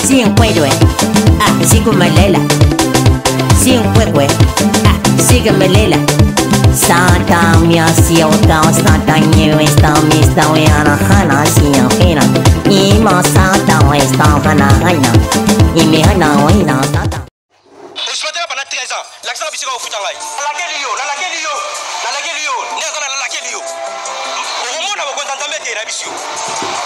Sinkwedwe, ah, sikumelela. Sinkwekwe, ah, sikumelela. Santa mia siota santa nyewe sta mi sta we ana hana sia fina. Ima santa we sta hana hana. Imi hana we na santa. Exploité pendant 13 ans. L'accent na bisika ofuta ngai. Nalakeli yo, nalakeli yo, nalakeli yo, nde aza nalakeli yo. Okomona bokonzi ya Nzambe te na biso yo.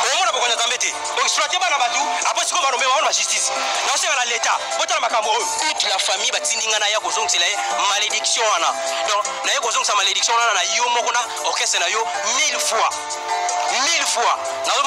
Okomona bokonzi ya Nzambe te. Oexploité bana bato, après sikoyo banome bango na justice. Naosenga na l'État, botala makambo oyo. Toute la famille batindi ngai naya kozongisela ye malédiction wana. Donc naye kozongisa malédiction wana na yo moko na orchestre na yo 1000 fois. 1000 fois. Nazo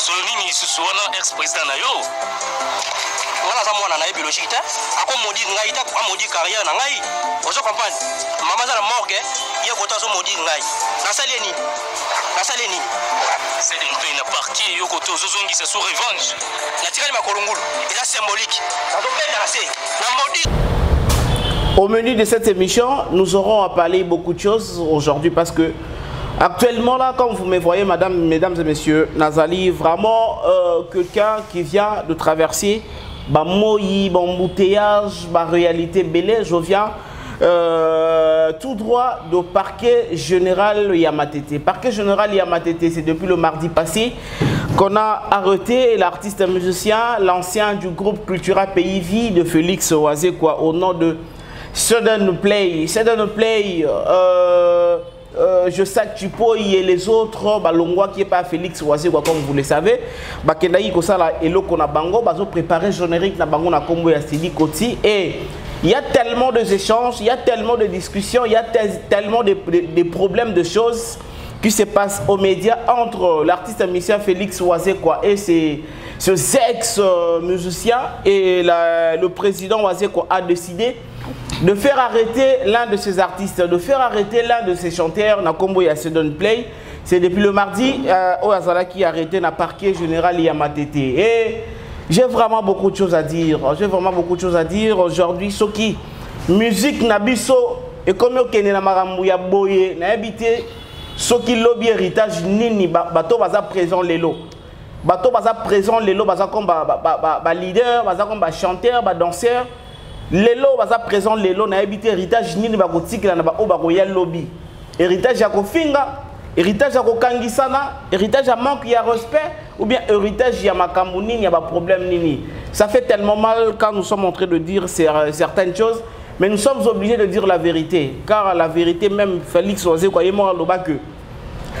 Solo nini lisusu wana ex président na yo? Wana aza mwana na ye biologique te, akomodire ngai te, amodire carrière na ngai. Ozo comprendre? Mama aza na morgue, ye koto azomodire ngai. Nasali ye nini? Nasali ye nini? Sede mpe na parquet yo koto ozozongisa sous revanche. Natikali makolo ngulu, eza symbolique. Nazobenda na se na modire. Au menu de cette émission, nous aurons à parler beaucoup de choses aujourd'hui parce que actuellement là, comme vous me voyez, madame, mesdames et messieurs, Nazali, vraiment quelqu'un qui vient de traverser ba moyi, ba embouteillage, ba réalité belé. Je viens tout droit du parquet général ya Matete. Parquet général ya Matete, c'est depuis le mardi passé qu'on a arrêté l'artiste musicien, l'ancien du groupe Cultura Pays Vie de Félix Wazekwa au nom de Sudden Play. Sudden Play, je sais que tu peux y les autres, bah, Longwa qui est pas Félix Wazekwa comme vous le savez, bah, Kendai Kosala eloko na bango, bah, zo préparer générique na bango na kombo ya Sidi Koti. Et il y a tellement de échanges, il y a tellement de discussions, il y a tellement de problèmes, de choses qui se passent aux médias entre l'artiste musicien Félix Wazekwa et ses ex-musiciens, et le président Wazekwa a décidé de faire arrêter l'un de ses artistes, de faire arrêter l'un de ses chanteurs, na kombo ya Sudden Play. C'est depuis le mardi Oazala qui a arrêté na parquet général ya Matete. Et j'ai vraiment beaucoup de choses à dire. J'ai vraiment beaucoup de choses à dire aujourd'hui. Ce qui musique na biso et comme okende na makambo ya boye na habité ce qui lobby héritage nini bato baza présent lelo. Bato baza présent lelo baza comme ba leader, baza comme ba chanteur, ba danseur. Lelo baza présent lelo na habité héritage nini ba kotikela na ba oba koya lobby. Héritage ya kofinga, héritage ya kokangisana, héritage ya manque ya respect ou bien héritage ya makambo nini ya ba problème nini. Ça fait tellement mal quand nous sommes en train de dire certaines choses, mais nous sommes obligés de dire la vérité, car la vérité même Félix Wazekwa ye moko aloba que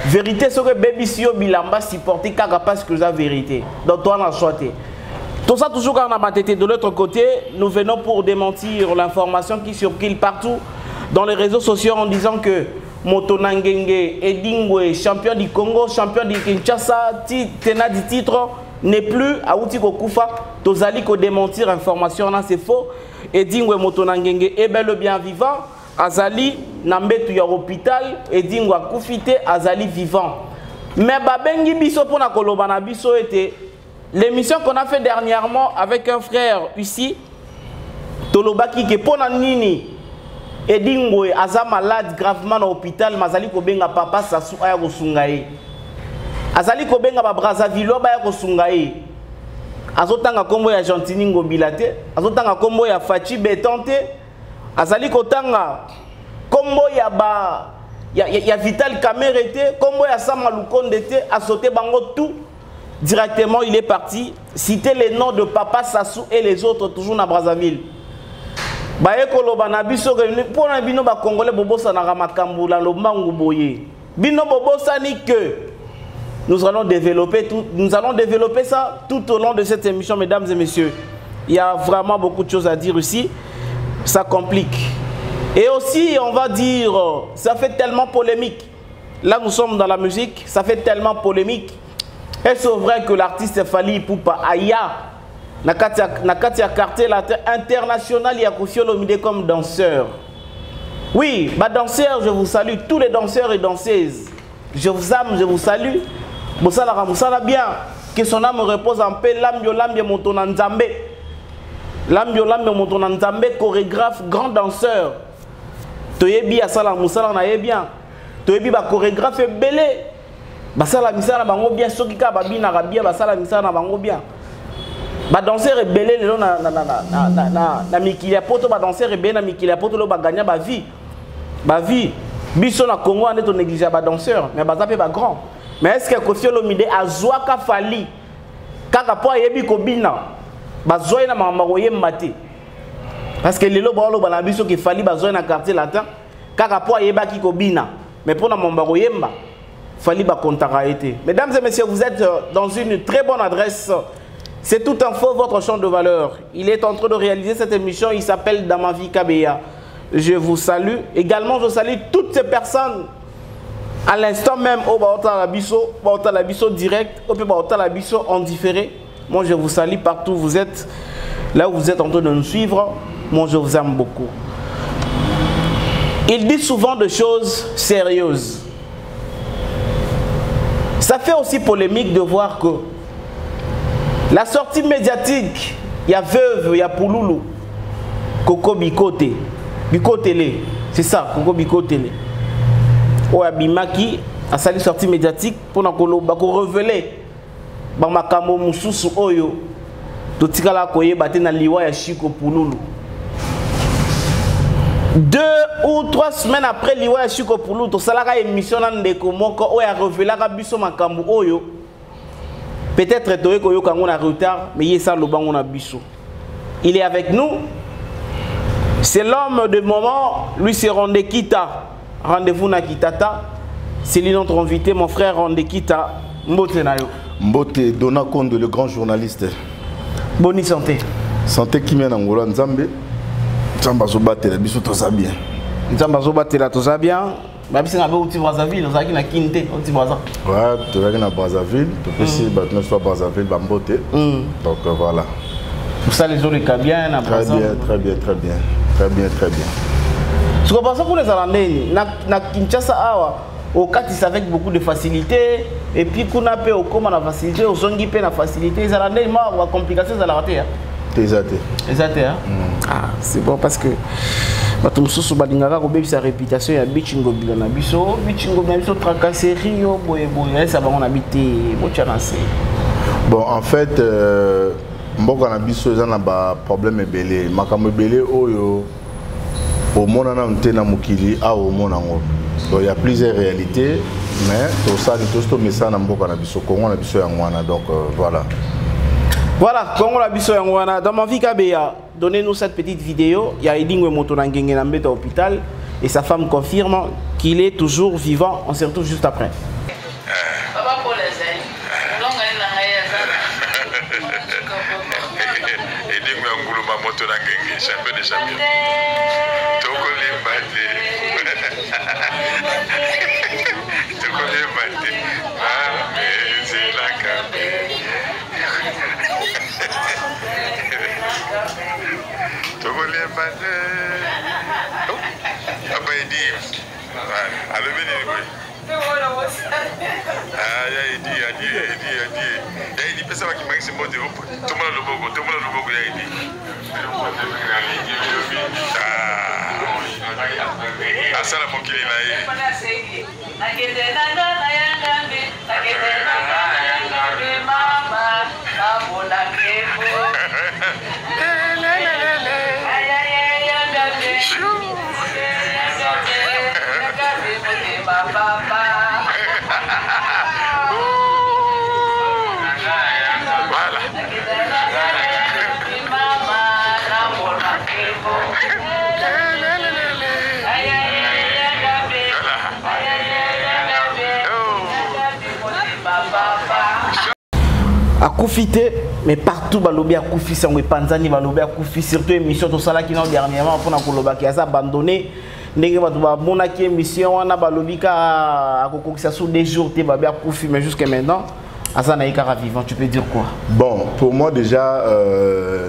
vérité ce que baby sio bilamba supporter kaka parce que la vérité. Donc toi na choix te. Tout ça toujours quand on a Matete. De l'autre côté, nous venons pour démentir l'information qui circule partout dans les réseaux sociaux en disant que Motonangenge, Edingwe, champion du Congo, champion du Kinshasa, tenant du titre, n'est plus à Outi Kokufa. Tozali ko démentir l'information, là c'est faux. Edingwe Motonangenge est bel et bien vivant. Azali nambetu ya hôpital, Edingwe akufite, Azali vivant. Mais babengi biso pona koloba na biso était l'émission qu'on a fait dernièrement avec un frère ici, Tolobaki ke pona nini Edingwe aza malade gravement na hôpital, mazali kobenga papa Sassou aya kosunga ye. Azali kobenga ba Brazzaville ba ya kosunga ye. Azotanga kombo ya Gentiny Ngobila te, azotanga kombo ya Fatshi Béton te, azali kotanga kombo ya ba ya, ya, ya Vital Kamerhe te, kombo ya Sama Lukonde te, a sauté bango tout. Directement, il est parti citer les noms de Papa Sassou et les autres toujours na Brazzaville. Baye koloba na biso ke ni, pona bino ba Congolais bobosa na makambo la lombangu boye. Bino bobosa ni que nous allons développer tout, nous allons développer ça tout au long de cette émission, mesdames et messieurs. Il y a vraiment beaucoup de choses à dire ici. Ça complique. Et aussi, on va dire, ça fait tellement polémique. Là, nous sommes dans la musique, ça fait tellement polémique. Est-ce vrai que l'artiste Fally Ipupa aya na kati ya quartier latin international ya Koffi Olomide comme danseur? Oui, ba danseur, je vous salue, tous les danseurs et danseuses. Je vous aime, je vous salue. Mosala mosala bien. Que son âme repose en paix. Lambio Lambio moto na Nzambe. Lambio Lambio moto na Nzambe, chorégraphe, grand danseur. Toyebi asala mosala na ye bien. Toyebi ba chorégraphe ebele. Basala misala bango bien, soki ka babinaka bien, basala misala na bango bien. Ba danseur ebele lelo na na na na na na na mikili ya poto, ba danseur ebele na mikili ya poto lelo ba gagna ba vie. Ba vie. Biso na Congo ande to négliger ba danseur, mais baza pe ba grand. Mais est-ce que Koffi Olomide azwaka Fally kaka po ayebi kobina? Bazwai na makambo koyemba te. Parce que lelo ba loba na biso ke Fally bazwai na quartier latin kaka po ayebaki kobina, mais pona makambo koyemba Fally ba kontaka été. Mesdames et messieurs, vous êtes dans une très bonne adresse. C'est tout info, votre champ de valeur. Il est en train de réaliser cette émission, il s'appelle Dans ma vie Kabeya. Je vous salue. Également, je salue toutes ces personnes à l'instant même au Baota Labiso, Baota Labiso direct, au Baota Labiso en différé. Moi, je vous salue partout où vous êtes, là où vous êtes en train de nous suivre. Moi, je vous aime beaucoup. Il dit souvent des choses sérieuses. Ça fait aussi polémique de voir que la sortie médiatique, il y a Veuve, il y a Pouloulou, Coco Bikote, Bikotele, c'est ça, Coco Bikotele. Oyo abimaki asali sortie médiatique pour na koloba ko révéler ba makambo mususu oyo totikala koyeba te na liwa ya Chico Pululu. 2 ou 3 semaines après liwa ya Chico Pululu, tosalaka émission na ndeko moko oyo a révélaka biso makambo oyo. Peut-être toye koyoka ngo na retard, mais ye sa lobango na biso. Il est avec nous. C'est l'homme de moment, lui c'est Rondé Kita. Rendez-vous na Kitata. C'est lui notre invité, mon frère Rondé Kita. Mbote na yo. Mbote Dona Kondo, le grand journaliste. Bonne santé. Santé qui mène Angola Nzambe. Nzambe azobatela biso toza bien. Nzambe azobatela toza bien. Babisi na be uti Brazzaville, ozalaki na Kinte, uti Brazza. Ouais, tozalaki na Brazzaville, topesi bato nyonso ya Brazzaville ba mbote. Donc voilà. Mosala ezoleka bien na Très Brazza. bien, très bien, très bien. Très bien, très bien. Siko Brazza kuna ezala ndeni na Kinshasa awa okatisa avec beaucoup de facilité et puis kuna pe okoma na facilité, ozongi pe na facilité, ezala ndeni ma ba complication ezalaka te, hein? Te, eza te. Eza te, hein? Ah, c'est bon parce que bato mosusu balingaka kobebisa réputation ya Beach Ngobila na biso. Beach Ngobila na biso tracasserie yo boye boye, ayesa bango na bi te, botya na se. Bon, en fait, mboka na biso eza na ba problème ebele, makambo ebele oyo omona nanu te na mokili, awa omona yango. Donc il y a plusieurs réalités, mais tosali tosi tomesana na mboka na biso, Congo na biso yango wana. Donc voilà. Voilà, Congo na biso yango wana. Dans ma vie Kabeya, donnez-nous cette petite vidéo. Il y a Edingwe Moto na Ngenge na Mbeto hôpital et sa femme confirme qu'il est toujours vivant. On se retrouve juste après. Papa Paul Azali. Longa na ngai azali. Edingwe Nguluma Moto na Ngenge, champion des champions. Tokolemba te. Tokolemba te. Mamezelaka mpe. Tokolemba te. Oh, Papa Edi, alobi nini boye? Ah, ya Edi, Edi, Edi, Edi. Ya Edi, pesa bakimangisi mbote, tomona loboko, tomona loboko ya Edi. Ah, asala mokili na ye. Nakende na nga na ya Nzambe, nakende na nga na ya Nzambe, mama, namona nkembo. Ay, ay, ay, ya Nzambe, ya Nzambe, ya Nzambe, motema papa. Voilà. Nakende na nga na ya Nzambe, mama, namona nkembo. Ay, ay, ay, ya Nzambe, ay, ay, ay, ya Nzambe, ya Nzambe, motema papa. Akufi te, mais partout balobi akufi, sango epanzani balobi akufi, surtout émission tosalaki nao dernièrement mpona kolobaki aza abandonné. Ndenge bato bamonaki émission wana, balobi ka akokokisa sur des jours te, babi akufi, mais jusque maintenant aza na ye kaka vivant. Tu peux dire quoi? Bon, pour moi déjà,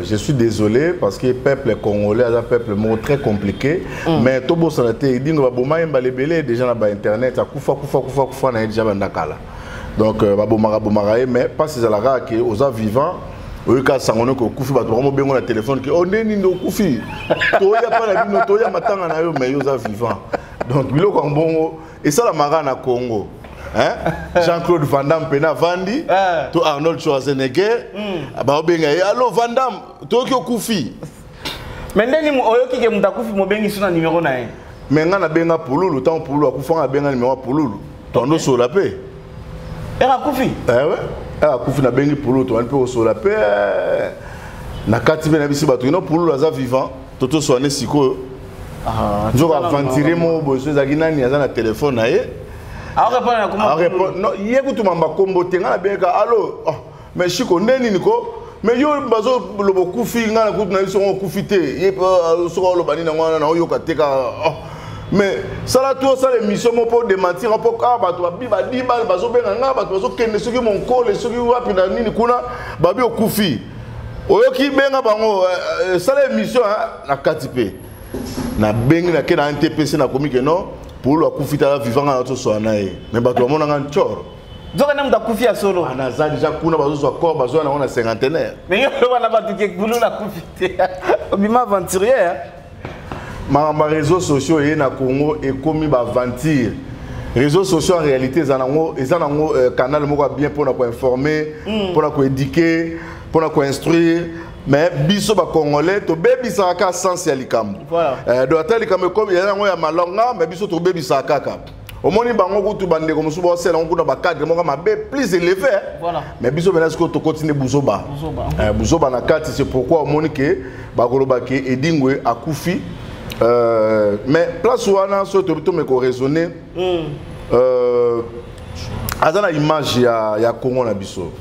je suis désolé parce que peuple congolais aza peuple moko très compliqué. Mais tobosana te, Edingwe baboma ye mbala ebele déjà na bainternet, akufa, kufa, kufa, kufa na ye déjà banda kala. Donc babomaka bomaka ye, mais mpasi ezalaka ke oza vivant, oyoka sango noki okufi, bato bakomobengo na telefone ke o nde nini, okufi, toya mpa na bino, toya matanga na yo, mais yo oza vivant. Donc biloko ya mbongo esalamaka na Congo, hein? Jean-Claude Van Damme mpe na vandi to Arnold Schwarzenegger, baobenga ye: "Allo Van Damme, toyoki okufi." Mais ndeni oyoki ke moto akufi, mobengi so na numero na ye? Mais ngai nabenga Pululu. Ntango Pululu akufanga, abenga numero ya Pululu, toandosola mpe. Ere akufi? Ewe, akufi, nabengi Pululu, toani mpe kosola mpe na kati mpe nayebisi bato kino Pululu aza vivant, to toswane sikoyo. Nzoka aventurier moko boye so ezalaki nani aza na telefone na ye. Ye kutu mamba kombo te. Ngai nabengaka: "Allo, oh, mais Chiko, nde nini ko? Mais yo bazoloba okufi, ngai na kutu na biso ngo okufi te." Ye soki oloba nini yango wana, naoyoka te kaka. Oh. Mais sala tu osala émission moko mpo démentir, mpo kaka bato babi badi bazobenga nga, bato bazokende soki monkole, soki wapi na nini kuna, babi okufi. Oyoki, benga bango, sala émission na kati mpe nabengi, nake na NTPC, nakomi ke non, Polo akufi, tala vivant, nga na tosola na ye. Mais bato bamonanga ncor. Nzoka nde moto akufi ya solo? Naza déjà kuna, bazozwa corps, bazwa nango na cinquantenaire. Mais yo wana bato ke Pululu akufi te, obima aventurier. Makambo ya réseaux sociaux eye na Congo, ekomi baaventure. Réseaux sociaux en réalité eza nango canal moko ya bien mpona koinformer, mpona koéduquer, mpona koinstruire, mais biso bacongolais tobebisaka kaka sens ya likambo. Donc ata likambo ekomi eza yango ya malonga, mais biso tobebisaka kaka. Omoni bango kutu, bandeko mosusu baosala yango kuna, bacadre moko mabe plus élevé. Mais biso mena sikoyo tokoti nde buzoba. Buzoba na kati. C'est pourquoi omoni ke bakoloba ke Edingwe akufi. Mais place wana, soki tobi tomeka koraisonner, aza na image ya Congo na biso.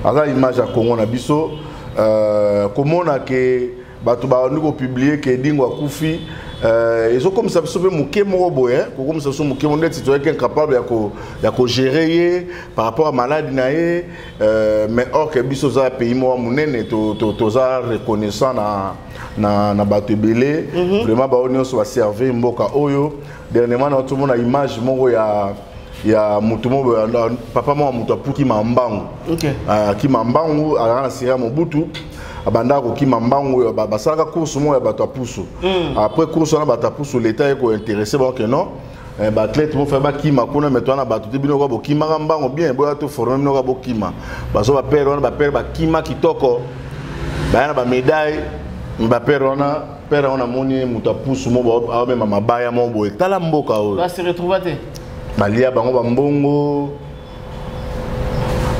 Aza na image ya Congo na biso. Komona ke bato bandi kopublier ke Edingwe akufi, ezokomisa biso mpe moke moko boye, kokomisa biso moke moko ndeti toyaki incapable ya kogérer ye par rapport à maladi na ye. Mais or ke biso oza pays moko monene, toza reconnaissant na bato ebele. Vraiment, bao nyonso baservir mboka oyo. Dernièrement na tomona image moko ya motu moko, papa moko, moto apukima mbangu. Akima mbangu, azalaka na série ya Mobutu, abandaka kokima mbangu oyo basalaka course moko ya bato ya pusu. Après course wana, bato ya pusu, leta ye kointéresser bango ke non, baathlète mofa bakima kuna, mais towana bato te, bino kaka bokimaka mbango bien, boya toformer bino kaka bokima. Bazwa bapere wana, bapere bakima kitoko, baya na bamédaille. Bapere wana, pere wana, amoni moto apusu mo aomema mabaya mo boye. Tala mboka oyo. Base retrouva te. Balia bango bambongo.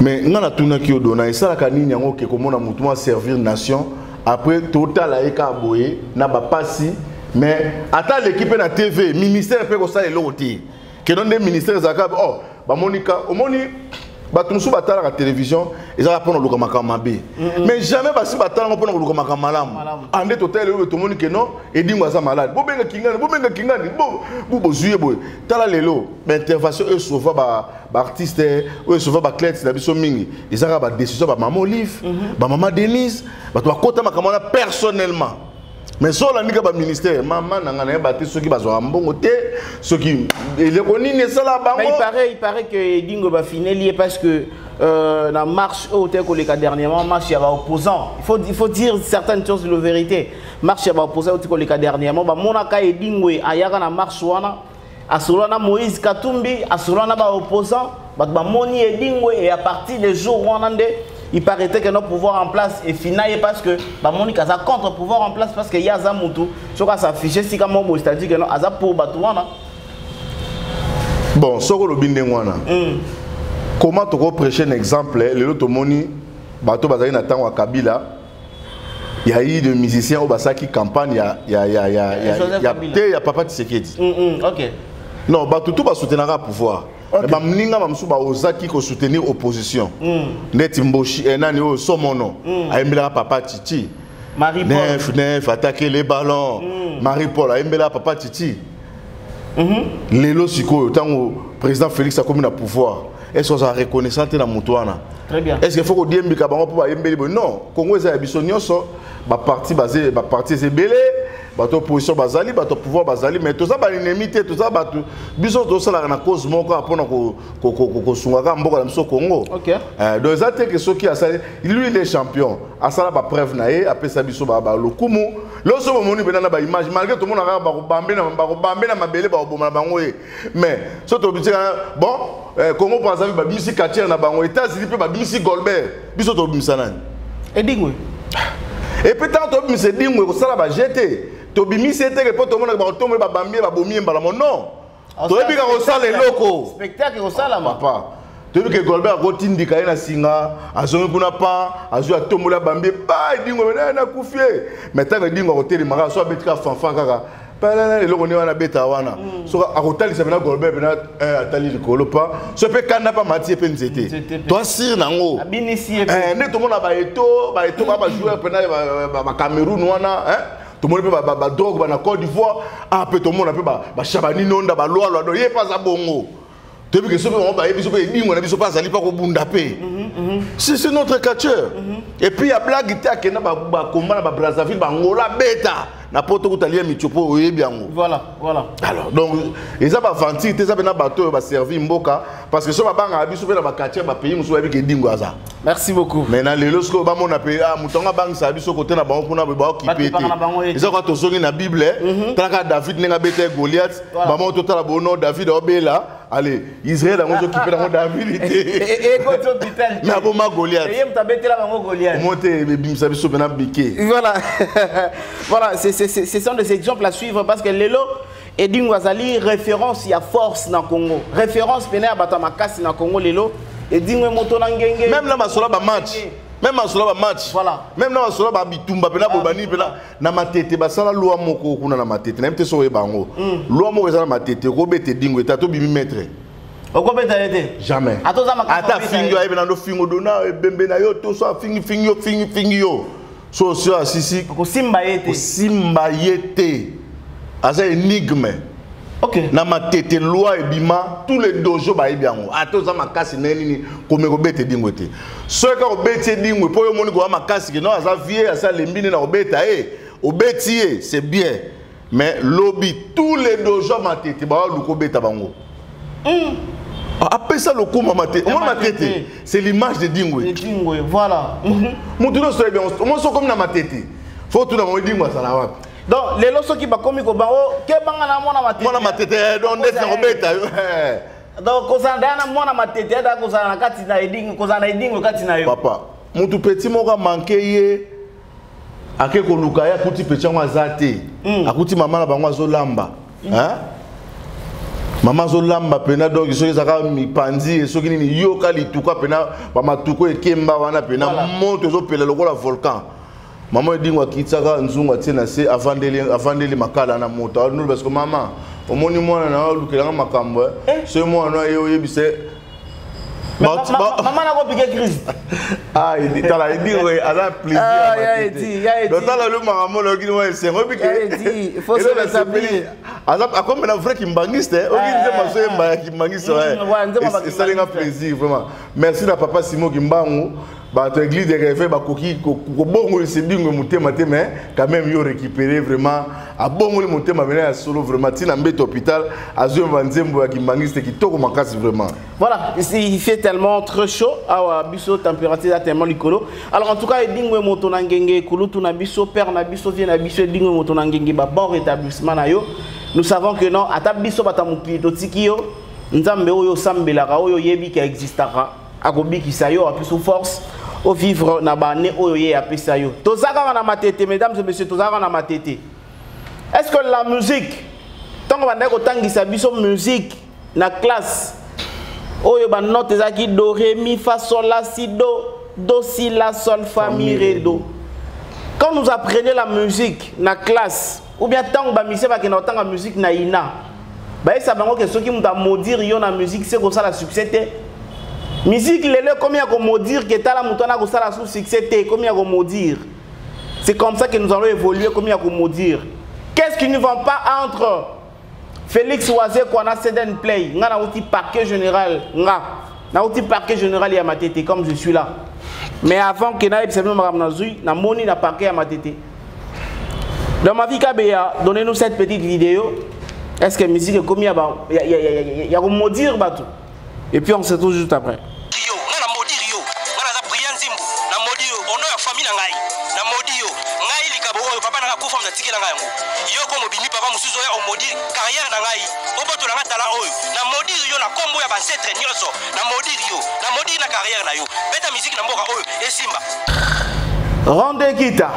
Mais nga natunaki yo, dona esalaka nini yango ke komona motu mo aservir nation, après totala ye kaka boye na bapasi, mais ata aleki mpe na TV, ministère mpe kosala eloko te keno nde ministère ezalaka. Oh, bamoni ka omoni bato mosusu batalaka télévision, ezalaka mpona koluka makambo mabe, mais jamais basi batalango mpona koluka makambo malamu. Ande totala oyo, tomoni ke non, Edingwe aza malade, bobenga kingani, bobenga kingani, bo bozwi ye boye. Tala lelo baintervention oyo esauva baartiste, oyo esauva baathlète na biso mingi, eza kaka badécision bamama Olive, bamama Denise, bato bakota makambo wana personnellement. Mais so olandi kaka baministère, mama na ngai, nayeba te soki bazwaka mbongo te, soki eleko nini esala bango. Mais il paraît que Edingwe bafineli ye parce que na marche oyo te koleka dernièrement, marche ya baopposant, il faut dire certaines choses de la vérité, marche ya baopposant oyo te koleka dernièrement, bamonaka Edingwe ayaka na marche wana, asolola na Moïse Katumbi, asolola na baopposant, bato bamoni Edingwe. Et à partir des jours wana nde il paraîtrait que notre pouvoir en place efina ye, parce que bamoni kaza contre pouvoir en place, parce que ye aza mutu soki as'affiche sika moko boye, c'est-à-dire que non, aza pour bato wana. Bon, soki olobi ndenge wana, comment tokoprêche un exemple? Lelo tomoni bato bazali na ntango ya Kabila, ya eu de musiciens oyo basalaki campagne ya Joseph ya Kabila. Te, ya papa Tshisekedi. Non, bato tu basoutenaka pouvoir. Mais baninga bamosusu baozaki kosoutenir opposition, neti Mboshi, nani oyo, Somono, ayembelaka papa Titi. Marie Paul. Neuf, neuf, attaquer les ballons. Marie Paul ayembelaka papa Titi. Lelo sikoyo ntango président Félix akomi na pouvoir, est ce que ozala reconnaissant te na moto wana? Très bien. Est ce que faut kodiembika bango mpo bayembeli boye? Non, Congo eza ya biso nyonso. Baparti baze, baparti eza ebele, bato opposition bazali, bato pouvoir bazali, mais toza baennemi te. Toza bato, biso tosalaka na cause moko mpona kosunga kaka mboka na biso Congo. Donc eza te ke soki asali, lui il est champion, asala bapreuve na ye, apesa biso balokumu. Loso bomoni mpena na baimage, malgré tomona kaka bakobambe na mabele, bakoboma na bango ye, mais so tobitika bon, Congo Brazzaville babimisi quartier na bango, États-Unis mpe babimisi Golbert, biso tobimisa nani? Edingwe. Et puis ntango tobimisa Edingwe, kosala baje te, tobimisi ye teke mpo tomonaka bakotombola, babambi ye, babomi ye mbala mo. Non, toyebi kaka kosala eloko. Spectacle ekosalama. Papa, toyebi ke Golbert akotindika ye na singa, azongi kuna pa azwi, atomboli, abambi ye ba Edingwe mena nakufi ye. Mais ntango Edingwe akotelema kaka, so abeti kaka fanfan kaka palala, eloko nde wana abeta wana, soki akotalisa mpena Golbert mpena atali likolo pa so mpe kanda mpa mati ye mpe nzete. Nzete mpe. Toasire nango. Abinisi ye mpe. Nde tomona baeto baeto ba bajoueur mpena bacameroun wana, hein? Tomoni mpe badrogue bana Côte d'Ivoire, ah, mpe tomona mpe bashabani nonda balwalwa. Do ye mpe aza bongo, toyebi ke soki bango bayebi so mpe Edingwe na biso mpe azali mpe akobunda mpe. C'est notre catcheur. Et puis ya blague te, akenda bakomba na babrazzaville, bangola, beta na poto, kuta lia mitiopo, oyebi yango. Voilà. Alors donc eza baventure te, eza mpe na bato oyo baservi mboka, parce que so babangaka biso mpe na baquartier, bapays mosusu bayebi ke Edingwe aza. Merci beaucoup. Mais na lelo sikoyo bamona mpe, ah, moto yango abangisaka biso kote na bango kuna boye, baokipe Bato te. na bango ye te. Eza kaka tozongi na Bible, talaka David ndenge abeta ye Goliath. Bamoko totala bono David aobela, ale Israel yango ezokipe nango David te. Ekoti hôpital. Mais aboma Goliath. Ye moto abetela bango Goliath. Omo te, ebimisa biso mpena bike. Voilà, ce sont des exemples à suivre parce que lelo Edingwe azali référence ya force na Congo. Référence pene ya bato ya makasi na Congo lelo. Edingwe moto na ngenge. Même na masolo bamatch, même masolo bamatch. Même na masolo babitumba mpena boye, banini mpena na Matete, basala loi moko kuna na Matete, nayebi te soki oyeba yango. Loi moko eza na Matete, okobeta Edingwe te ata obimi maître. Okobeta ye te. Jamais. Ata oza makasi, ata obeta afingi ye. yo, ayebi nando fingo dona ebembe na yo to so afingi fingi yo, fingi fingi yo, so so asisi. Kosimba ye te. Kosimba ye te, aza énigme. Na Matete loi ebima, tous les dojo bayebi yango. Ata oza makasi ndenge nini, komeka kobeta Edingwe te. Soki kaka obeti Edingwe mpo yo omoni koya makasi ke non, aza vie, aza alembi nde na kobeta ye, obeti ye, c'est bien, mais lobi tous les dojo ya Matete bawaluka obeta bango. Ah, apesa lokumu ya Matete. Omoni Matete, c'est l'image de Dingwe. Edingwe, voilà. Motu nyonso oyebi yango. Omoni so okomi na Matete, fo tuna bango: Edingwe azala wapi? Donc lelo soki bakomi kobango, kebanga na mwana Matete. Mwana Matete, donc ndeti na kobeta yo. Donc kozala daya na mwana Matete, ata kozala na kati na Edingwe, kozala na Edingwe kati na yo. Papa, motu petit moko amanke ye, ake koluka ye, akuti petit yango aza te. Akuti mama na bango azolamba. Hein? Mama azolamba pena, donc soki ezalaka mipanzi, soki nini, yoka lituka pena, bamatuko ekemba wana pena. Moto ezopela lokola volcan. Mama Edingwe akitisaka nzungu, atie na se, avandeli, avandeli makala na moto anulu, parce que mama omoni mwana na yo olukelanga makambo, eh. Soki mwana na ye oyebisa ye. Mama nakopike crise. Ah, tala Edingwe aza plaisir. Ah, ya Edi, ya Edi. Donc tala lo makambo oyoki mwa esengo, oyebi Ya Edi, il faut se rétablir. Aza akomi na vrai kimbangiste, oki nzembo azoyemba ya kimbangiste. Ouais, nzembo ya Esalinga bakimbangiste. plaisir vraiment. Merci na papa Simon Kimbangu. Bato église de réveil bakoki kobongolisa Edingwe motema te, mais quand même yo récupéré vraiment, abongoli motema mena ya solo vraiment. Ntina mbeto hôpital azoyemba nzembo ya kimbangiste kitoko makasi vraiment. Voilà, ici il fait tellement très chaud. Awa biso température est tellement likolo. Alors en tout cas Edingwe moto na ngenge, kulutu na biso, père na biso, vie na biso, Edingwe moto na ngenge, ba bon rétablissement na yo. Nous savons que non, ata biso bata mokili totiki yo, Nzambe oyo sambelaka, oyo yebi ka existaka, akobikisa yo, apiso force au vivre na ba ne oyo ye apesa yo. Tozaka na Matete, mesdames et messieurs, tozaka na Matete. Est-ce que la musique, tango banda kotangisa biso musique na classe, oyo ba note ezalaki do ré mi fa sol la si do do si la sol fa mi ré do. Quand nous apprenait la musique na classe, ou bien tango ba musicien bakenda kotanga musique na ina, bayesa bango ke soki moto amodire yo na musique, se kosala succès te. Musique lelo ekomi ya komodire ke tala moto wana akosala su succès te, ekomi ya komodire. C'est comme ça que nous allons évoluer, comme ya komodire. Qu'est-ce qui ne va pas entre Félix Wazekwa na Seden Play, nga nauti parquet général, nga nauti parquet général ya Matete comme je suis là. Mais avant que nayebisa bino makambo nazwi, namoni na parquet ya Matete. Dans ma vie Kabeya, donnez-nous cette petite vidéo. Est-ce que musique est comme ya ya ya ya ya maudire bato? Et puis on se retrouve juste après. Yo, nga na maudire yo. Nga naza Brian Nzimbu, na maudire yo. Au nom ya famille na ngai, na maudire yo. Ngai likabo oyo papa na nga kufa mna tikela ngai yango. Yo ko mobimi papa mosusu oya o maudire carrière na ngai. Obotola nga tala oyo. Na maudire yo na kombo ya ba ancêtre nyonso. Na maudire yo. Na maudire na carrière na yo. Beta musique na mboka oyo esimba. Rendez kita.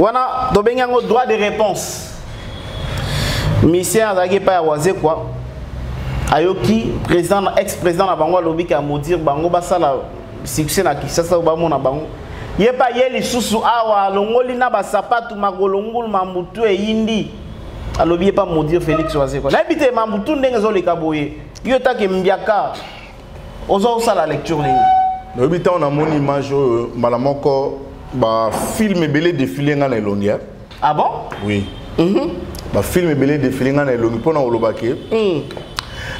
Wana tobengi yango droit de réponse. Mission azalaki epai ya Wazekwa, ayoki président ex président na bango alobi ka maudire bango basala succès na Kinshasa bamona bango. Ye pa ye lisusu awa alongoli na basapatu makolo ngulu mambutu eyindi, alobi ye pa maudire Félix Wazekwa. Nayebi te mambutu ndenge ezoleka boye, yo take mbiaka ozo osala lecture nini? Nayebi ntango namoni image oyo mbala moko bafilme ebele défilé nga na elongi. Ah bon? Oui. Bafilme ebele défilé nga na elongi mpona koloba ke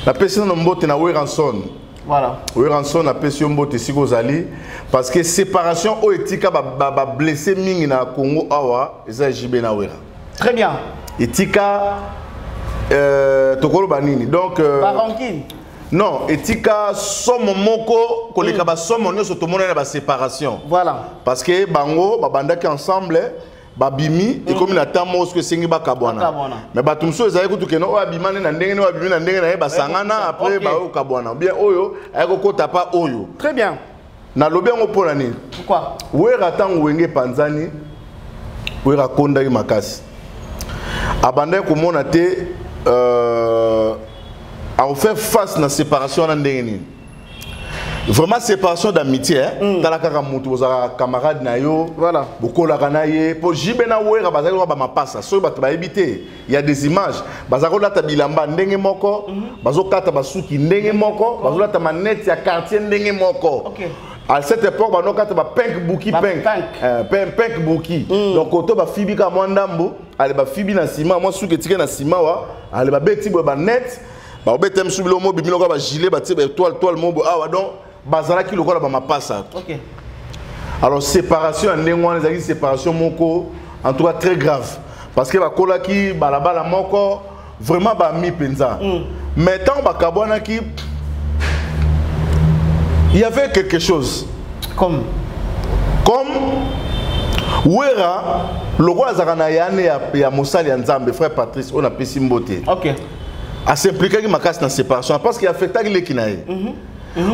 napesi nano mbote na Werrason. Voilà. Werrason, napesi yo mbote esika ozali, parce que séparation oyo etika bablessé mingi na Congo awa eza JB na Wera. Très bien. Etika tokoloba nini donc Baranquine. Non, etika somo moko koleka basomo nyonso tomona na baséparation. Voilà. Parce que bango babandaki ensemble, babimi, ekomi na temps moko soki esengi bakabwana. Mais bato mosusu ezalaki kutu keno oyo abima nde na ndenge nde oyo abimi na ndenge na ye basangana après bayokabwana, bien oyo ayaki kokota pa oyo. Très bien. Nalobi yango mpo na nini? Pourquoi? Wera ntango Wenge epanzani, Wera akondaki makasi, abandaki komona te akofaire face na séparation wana ndenge nini. Vraiment séparation d'amitié, hein? Tala kaka mutu bozalaka camarade na yo. Voilà. Bokolaka na ye po JB na Wera bazalaki lokola bamapasa. Soki bato bayebi te, il y a des images, bazalaki kolata bilamba ndenge moko, bazokata basuki ndenge moko, bazolata manete ya quartier ndenge moko. Ok. À cette époque, banokata ba pink buki Ba pink. pink. Pink, pink buki. Donc oto ba fibi ka mwa ndambo, ale ba fibi na ciment, mwa suki etike na ciment wa, ale ba beti boye ba net. Ba obete msu bilo mo bimilo ba gilet ba tie ba toile toile mo bo awa, donc bazalaki lokola ba mapasa. Ok. Alors séparation ya ndenge wana ezalaki séparation moko en tout cas très grave, parce que bakolaki balabala moko, vraiment bami mpenza. Mais ntango bakabwanaki, il y avait quelque chose. Comme? Comme Wera lokola azalaka na yane ya mosali ya Nzambe, frère Patrice oyo napesi mbote. Ok. Asimplikaki makasi na séparation parce qu'il affectaki leki na ye.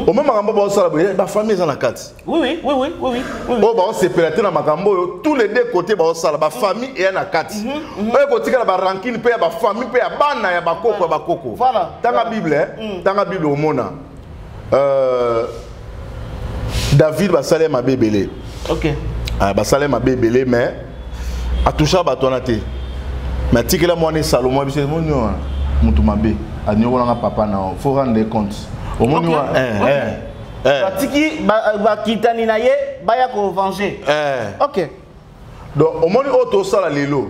Omoi makambo baosala boye, bafamille eza na kati. Oui. Oyo baosepela te na makambo oyo, tous les deux côtés baosala, bafamille eya na kati. Oyo ekotikala barancune mpe ya bafamille mpe ya bana ya bakoko ya bakoko. Voilà. Tanga Bible, eh? Tanga Bible omona David basala ye mabe ebele. Ok. Ah, basala ye mabe ebele, mais atoucha bato wana te, mais atikela mwana Salomo. Biso omoni wana motu mabe anyokolanga papa na yo, faut rendre compte. Omoni wana Batiki bakitani na ye baya kovenger. Ok. Donc omoni oyo tosala lelo,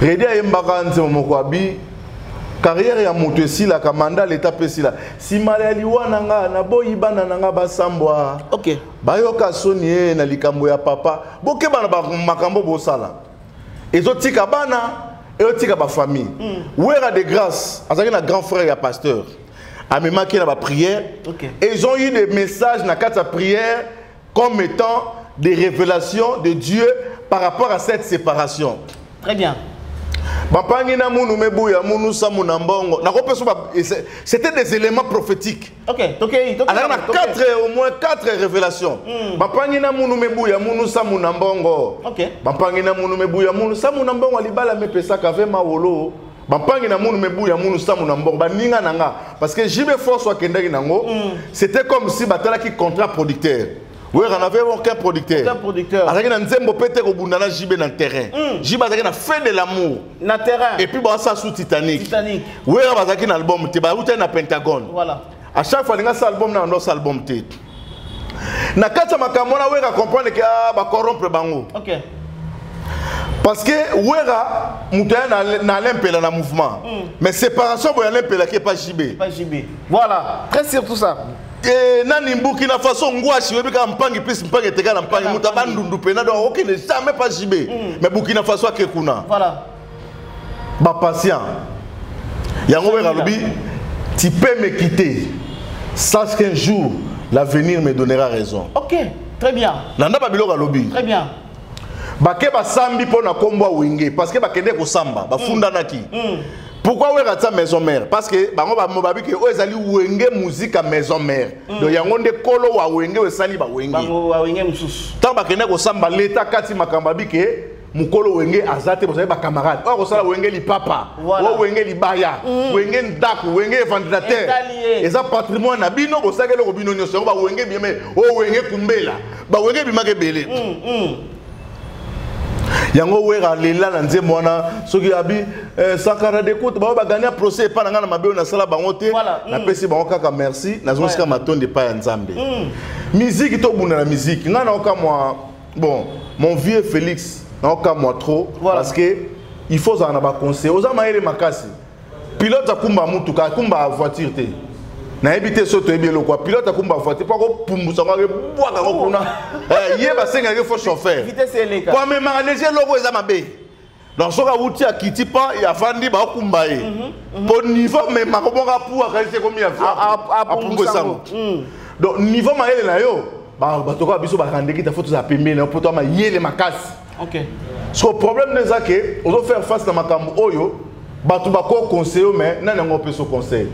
Redi ayembaka nzembo moko abi carrière ya moto esilaka, mandat leta mpe esila, nsima ya liwa na nga naboyi bana na nga basambwa. Ok. Bayoka soni ye na likambo ya papa. Bokeba na makambo bosala, ezotika bana, ezotika bafamille. Wera de Grâce azalaki na grand frère ya pasteur, amemaki na baprière. Ok. Et ils ont eu des messages na kati ya prière comme étant des révélations de Dieu par rapport à cette séparation. Très bien. Bapangi na munu mebuya munu samu na mbongo nakopesa c'était des éléments prophétiques. Ok, ok, ok. Azalaki na quatre, au moins quatre révélations. Bapangi na munu mebuya munu samu na mbongo. Ok. Bapangi na munu mebuya munu samu na mbongo, libala mepesaka ve mawolo. Bapangi na munu mebuya munu samu na mbongo, baninga na nga, parce que JB Force akendaki nango, c'était comme si batalaki contrat producteur. Wera n'avait aucun producteur. Aucun producteur. Azalaki na nzembo mpe te kobunda na JB na terrain. JB azalaki na Fin de l'amour. Na terrain. Et puis basala sous Titanic. Titanic. Wera bazalaki na album te, bautaki na Pentagone. Voilà. À chaque fois alinga asala album na ando asala album te. Na kati ya makambo wana, Wera comprendre ke ah, bacorrompre bango. Ok. Parce que Wera moto aya na Alain Mpela na mouvement. Mais séparation boye, Alain Mpela ke pas JB. Pas JB, voilà, très surtout ça. Eh, nani, Burkina Faso, ngwashi oyebi kaka mpangi plus mpangi eteka na mpangi, moto abandundu mpena, donc okende jamais pas JB. Mais Burkina Faso ake kuna. Bapatient yango, Wera alobi: "Tu peux me quitter, sache qu'un jour l'avenir me donnera raison." Ok, très bien. Nanda babiloko alobi. Très bien. Bake basambi mpo na nkombo ya Wenge, parce que bakende kosamba, bafundanaki. Pourquoi Wera tia Maison Mère? Parce que bango babi ke oyo ezali Wenge Musica Maison Mère. Donc yango nde kolo wa Wenge oyo esali bawenge. Bango bawenge mosusu. Ntango bakende kosamba, leta kati makambo, abi ke mokolo Wenge aza te, bozali bacamarade oyo akosala Wenge lipapa. Oyo Wenge libaya, Wenge ndako, Wenge ventilateur. Etali ye. Eza patrimoine na bino, bosalaki eloko bino nyonso. Yango bawenge bime oyo, Wenge kumbela, bawenge ebimaka ebele. Yango Wera alela na nzembo wana, soki abi Sankara de Kute, bango bagagner procès epai na ngai na mabe oyo nasala bango te. Napesi bango kaka merci, nazongisika matondo epai ya Nzambe. Miziki, tobunda na miziki. Ngai naoka mwa, bon, mon vieux Félix, naoka mwa trop. Parce que il faut ozala na baconseil, oza mayele makasi. Pilote akumba mutuka, akumba voiture te. Nayebi te so toyebi eloko ya pilote akumba voiture mpo akopumbusa ngo, akebwaka ngo kuna. Ye basengaki fo chauffeur Vitesse eleka. Po amemaka déjà eloko eza mabe. Donc soki awuti, akiti pa, afandi, baokumba ye po niveau amemaka bongo, apu akanisi ekomi apumbwisa Apumbwisa. Yango donc niveau mayele na yo, bato kaka biso barandeki ta fo tozala pembeni na yo mpo to mayele makasi. So problème nde eza ke ozofaire face na makambo oyo bato bakoconseille yo, mais nani yango opesa conseil?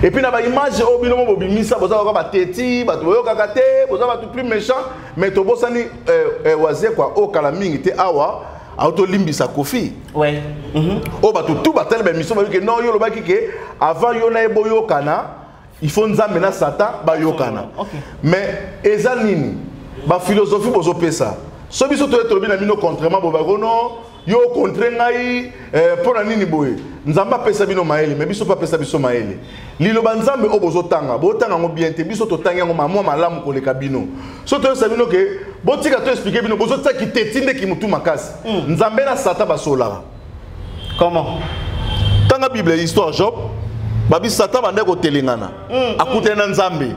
Et puis na baimage oyo bino mo bobimisa, boza kaka bateti, bato boyokaka te, boza bato plus méchant. Mais tobosani Wazekwa oyo kala mingi te awa autolimbisa Kofi. Oyo bato tu batali baémission, bayoki ke non, yo olobaki ke avant yo na ye boyokana, il faut Nzambe na Satan bayokana. Mais eza nini baphilosophie bozopesa? So biso toye tolobi na bino contrairement, bobako non, yo contre ngai, mpo na nini boye? Nzambe apesa bino mayele, mais biso mpe apesa biso mayele. Liloba Nzambe oyo bozotanga, botanga yango bien te. Biso totangi yango mamwa malamu koleka bino. So toyebisa bino ke botika, to expliquer bino, bozotiaki teti ndeki motu makasi. Nzambe na Satan basolaka. Comment? Tanga Bible, histoire Job, babi Satan bande kotelengana, akutani na Nzambe.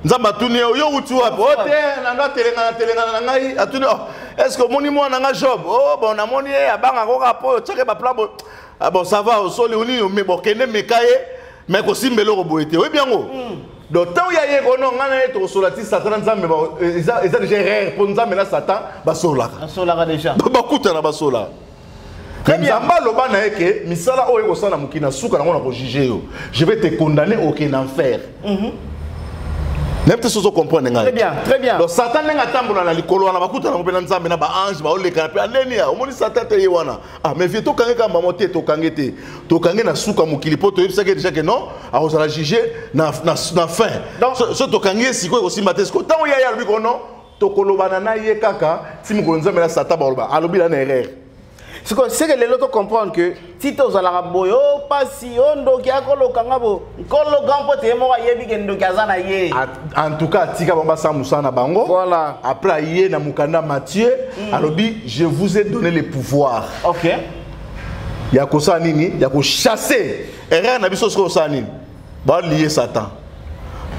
Nzambe atuni ye: "Yo wuti wapi?" "O te, nando atelengana telengana na ngai." Atuni: "Oh, est ce que omoni mwana nga Job?" "Oh bon, namoni ye, abangaka kaka po otiake baplan bo." "Ah bon, ça va, osoli oni, me bokende meka ye, mais kosimba eloko boye te." Oyebi yango. Donc ntango ya ye kono, ngai na ye tokosola ti Satan na Nzambe eza déjà erreur, mpo Nzambe na Satan basolaka. Asolaka déjà. Bakutana, basolaka. Très bien. Nzambe aloba na ye ke misala oyo ekosala na mokili, na suka nango na kojuger yo, je vais te condamner, okende enfer. Nayebi te soki ozocomprendre ngai. Très bien, très bien. Donc Satan, ndenge atambola na likolo wana, bakutana ngo mpe na Nzambe na baange, baolekana mpe andeni ya omoni Satan te ye wana. Ah mais vie, tokange kaka mbamo te, tokange te, tokange na suka mokili, mpo toyebisaki déjà ke non, akozala juge na fin. Donc- So tokangi ye sikoyo, ekosimba te. Sikoyo ntango ye alobi ko non, tokolobana na ye kaka ti mokolo Nzambe na Satan baloba, alobi na erreur. Sikoyo seke lelo tocomprendre que ti tozalaka boye, o pasi o ndoki akolokanga bo nkolo grand mpo te, ye moko ayebi ke ndoki aza na ye. En tout cas, atika bango basala mosala na bango. Après aye na mokanda Matthieu, alobi: "Je vous ai donné le pouvoir." Ya kosala nini? Ya kochasser. Erreur na biso soki osala nini, balie Satan,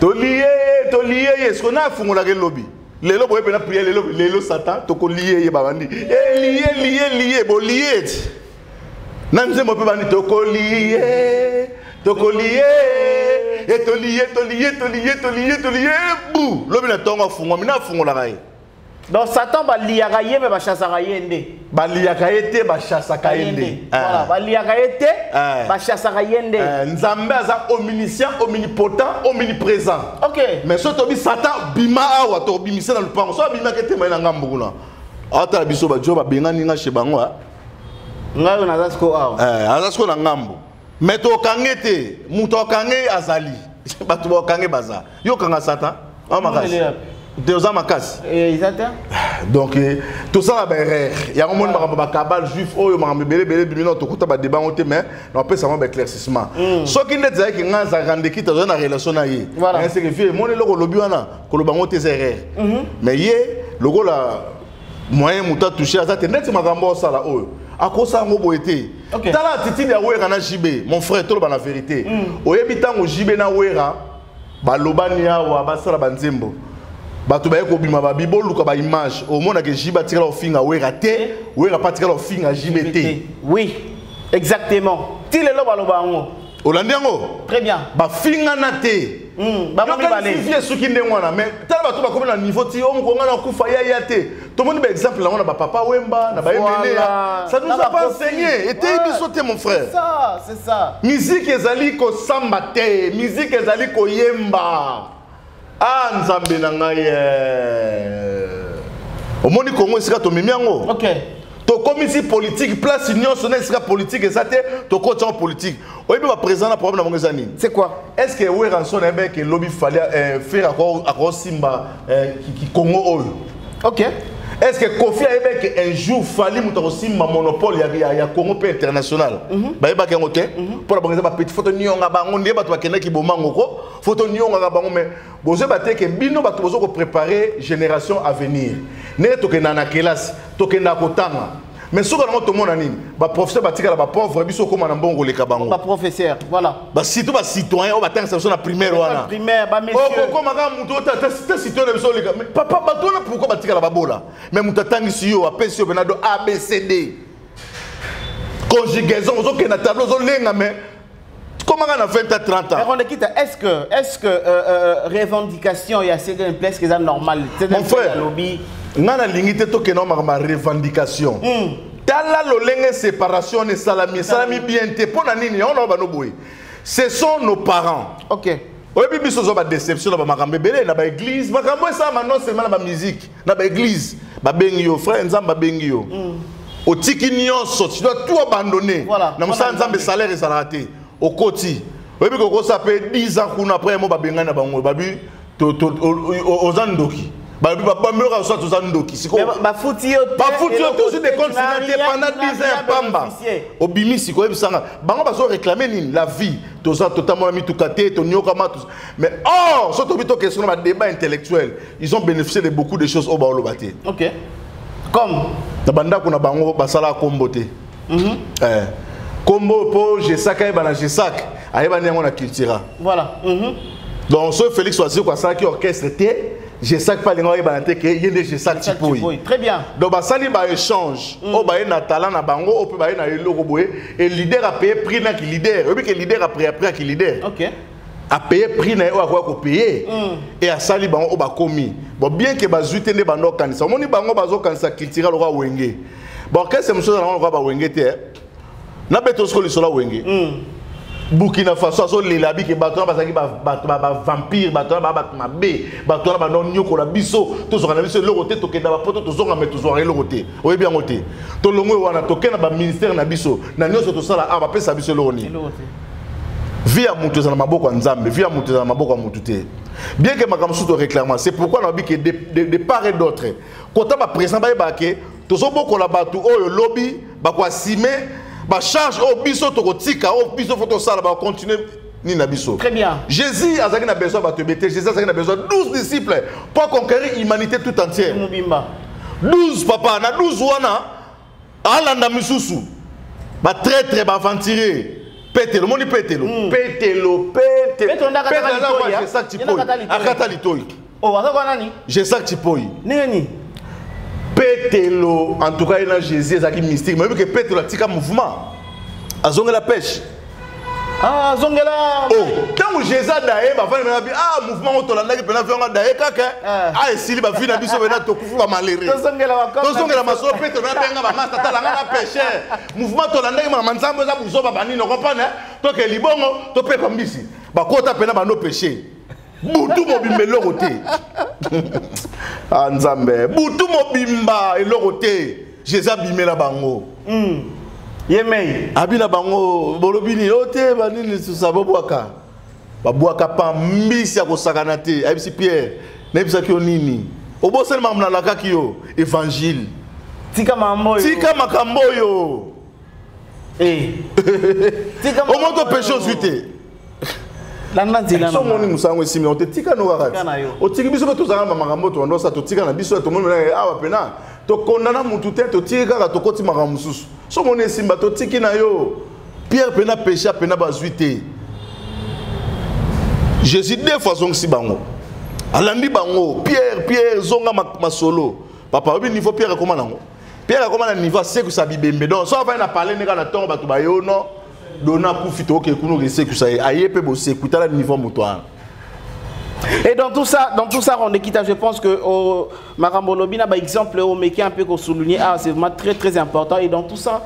tolie ye, tolie ye. Sikoyo na afungolaka elobi lelo boye mpena prière lelo, lelo Satan tokolie ye, babandi elie lie lie, bolie ti na nzembo mpe bandi tokolie, tokolie e, tolie, tolie, tolie, tolie, tolie bu. Lobi na ntongo afungwami na afungolaka ye. Donc Satan baliaka ye, me bachasaka ye nde. Baliaka ye te, bachasaka ye nde. Voilà, baliaka ye te, bachasaka ye nde. Nzambe aza omniscient, omnipotent, omniprésent. Mais so tobi Satan bima awa, tobimisa na lupango, so abimaki te, mai na ngambo kuna atala biso bajo babengani nga chez bango, ah. Ngai oyo naza sikoyo awa. Aza sikoyo na ngambo, mais tokange te, moto akange azali, bato bakange baza. Yo okanga Satan awa makasi te, oza makasi. Eza te. Donc tosala baerreur yango. Moni makambo bakabale juif oyo, makambo ebele ebele bimi. No tokota badeba yango te, mais napesa yango baéclaircissement. Soki nde ezalaki ngai azalaka ndeki, tozali na relation na ye. Seke vie emoni eloko olobi wana, koloba yango te, eza erreur. Mais ye lokola Moyen moto atouche aza te, neti makambo osala oyo akosala yango boye te. Tala attitude ya Wera na JB, mon frère, toloba na vérité. Oyebi ntango JB na Wera balobani awa, basala banzembo, bato baye kobima, babi boluka baimage, omonaka JB atikala kofinga Wera te, Wera mpe atikala kofinga JB te. Oui, exactement, ti lelo baloba yango. Olandi yango? Très bien. Bafingana te. Bango mibale. Vie soki ndenge wana, mais tala bato bakomi na niveau ti oyo mokonga na kufa yaya te. Tomoni baexemple yango na bapapa Wemba na baemene. Ça nous a pas enseigné, eteyi biso te, mon frère. C'est ça, c'est ça. Musique ezali kosamba te, musique ezali koyemba. Ah, Nzambe na ngai, omoni Kongo esika tomemi yango. Tokomisi politique place nyonso na esika politique eza te, tokoti yango politique. Oyebi baprésident na problème na bango eza nini? C'est quoi? Est ce que Werrason ayebaki ke lobi Fally Ferre akosimba Kongo oyo? Est ce que Kofi ayebaki ke un jour Fally moto akosimba monopole ya Congo mpe international? Bayebaki yango te. Mpo na bango eza bapetit, faut tonionga bango nde bato bakendaki bomango ko faut toniongaka bango. Mais bozoyeba te ke bino bato bozo kopréparer génération à venir. Ndenge tokendaka na kelasi, tokendaka kotanga, mais soki nango tomona nini, baprofesseur batikala bapauvre, biso okóma na mbongo koleka bango. Baprofesseur, voilà. Surtout bacitoyen oyo batangisa biso na primaire wana. Primaire, bamessieurs. Okokóma kaka motu te citoyen na biso oleka. Mais papa, bato wana pourquoi batikala babola? Mais moto atangisi yo, apesi yo mpena do ABCD, conjugaison, ozokende na tableau, ozolenga, mais komaka na 20 à 30 ans. Mais Kita, est-ce que revendication ya CDN Place que c'est normal? Mon frère, lobby. Nga nalingi te tokende makambo ya revendication. Tala lolenge séparation wana esalami, esalami bien te. Mpo na nini yango na bano boye? Ce sont nos parents. Oyebi biso ozwa badéception na bamakambo ebele na baéglise. Makambo esalama non seulement na bamusique, na baéglise. Babengi yo frère, Nzambe abengi yo, otiki nyonso, tu dois tout abandonner. Na mosala Nzambe, salaire ezalaka te. Okoti, oyebi kokosa mpe 10 ans kuna, après mo babengani na bango, babi oza ndoki, babi bamioka soit oza ndoki. Sikoyo bafuti yo te. Bafuti yo tozwi des comptes financiers pendant 10 ans ya pamba. Obimi sikoyo, oyebisanga bango bazoréclame nini? La vie, toza totambola mituka te, toniokama. Mais or so tobi tokestion na badébat intellectuel, ils ont bénéficié de beaucoup de choses oyo baoloba te. Ok, comme? Na bandako na bango basalaka kombo te. Kombo mpo Gesac ayeba na Gesac, ayebani yango na Cultura. Donc so Félix Wazekwa asalaki orchestre te, Gesac mpe alinga oyebana te ke ye nde Gesac Tshipoyi. Très bien. Donc basali baéchange oyo baye na talent na bango, oyo mpe baye na eloko boye. E leader apaye prix naki leader, oyebi ke leader apaye prix aki leader. Apaye prix na ye oyo akoya kopaye e asali bango oyo bakomi. Bon, bien ke bazwi te nde bando okanisa, omoni bango bazokanisa Cultura lokola Wenge. Baorchestre mosusu ezala lokola bawenge te. Nabeta osiko lisolo ya Wenge. Burkina Faso azolela bike bato wana bazalaki bato bavampire, bato wana baa bato mabe, bato wana bando nyokola biso, tozwaka na biso eloko te, tokenda bapoto, tozonga me tozwaka eloko te. Oyebi yango te. Tolongwe wana, tokende na baministère na biso na nyonso tosala awa, bapesa biso eloko nini? Vie ya moto eza na maboko ya Nzambe, vie ya moto eza na maboko ya motu te. Bien que makambo mosusu toréclama, c'est pourquoi nayebi ke de part et d'autre kota baprésident bayebaka ke tozobokola bato oyo lobi bakoasime bacharge oyo biso tokotika, oyo biso faut tosala, bakocontinue nini na biso. Très bien. Jésus azalaki na besoin bato ebele te. Jésus azalaki na besoin 12 disciples pour conquérir humanité tout entière. Mobimba. 12, papa. Na 12 wana alanda misusu batraître, baaventurier. Petelo, omoni Petelo, Petelo, Petelo nde akataka litoi, ah. Gesac Ye nde akata litoi. Akata litoi. Oh, aza kwa nani? Gesac Tshipoyi. Ndenge nini? Petelo, en tout cas ye na Jésus ezalaki mystique. Mais oyebi ke Petelo atika mouvement, azongela pêche. Ah, azongela. Oh, ntango Jésus adaye, bavandi mena bi ah, mouvement oyo tolandaki mpena viongo adaye kaka. Ah, esili bavi na biso mpena, tokufi bamalere. Tozongela bakoko. Tozongela masolo. Petelo nabenga bamasta, talanga na pêche, mouvement tolandaki makambo Nzambe eza buzoba banini, okomprendre? Toke libongo, topepa mbisi, bakota mpena bando pêche butu mobimba, eloko te. Ah, Nzambe, butu mobimba eloko te. Jésus abimela bango. Ye mei. Abi na bango, bolobi nini o te banini susa bobwaka, babwaka pa mbisi ya kosakana te. Ayebisi Pierre, nayebisaki yo nini? Obosani makambo nalakaki yo, évangile. Tika makambo oyo. Tika makambo oyo. Tika. Omo topeshe, ozwi te. Landa nzela. So omoni mosango esimbi yango te, tika no kaka. Tika na yo. Otiki biso mpe tozalaka na makambo tobanda osala, totika na biso, tomoni awa pena. Tokondana mutu te, totiki kaka, tokoti makambo mosusu. So moni esimba, totiki na yo. Pierre pena péché pena bazwi te. Jésus deux fois azongisi bango. Alandi bango, Pierre, Pierre, zonga masolo. Papa, obi niveau Pierre akoma nango. Pierre akoma na niveau asekwisa bibembe. Donc so avandi na parler ndeka na ntongo bato bayo no dona kufi toke kuno kesekwisa ye. Aye pe bosekwi, tala niveau moto wana. Et dans tout ça, Randekita, je pense que au Makambo Lobina, par exemple, au Meki un peu qu'on souligne, ah, c'est vraiment très très important. Et dans tout ça,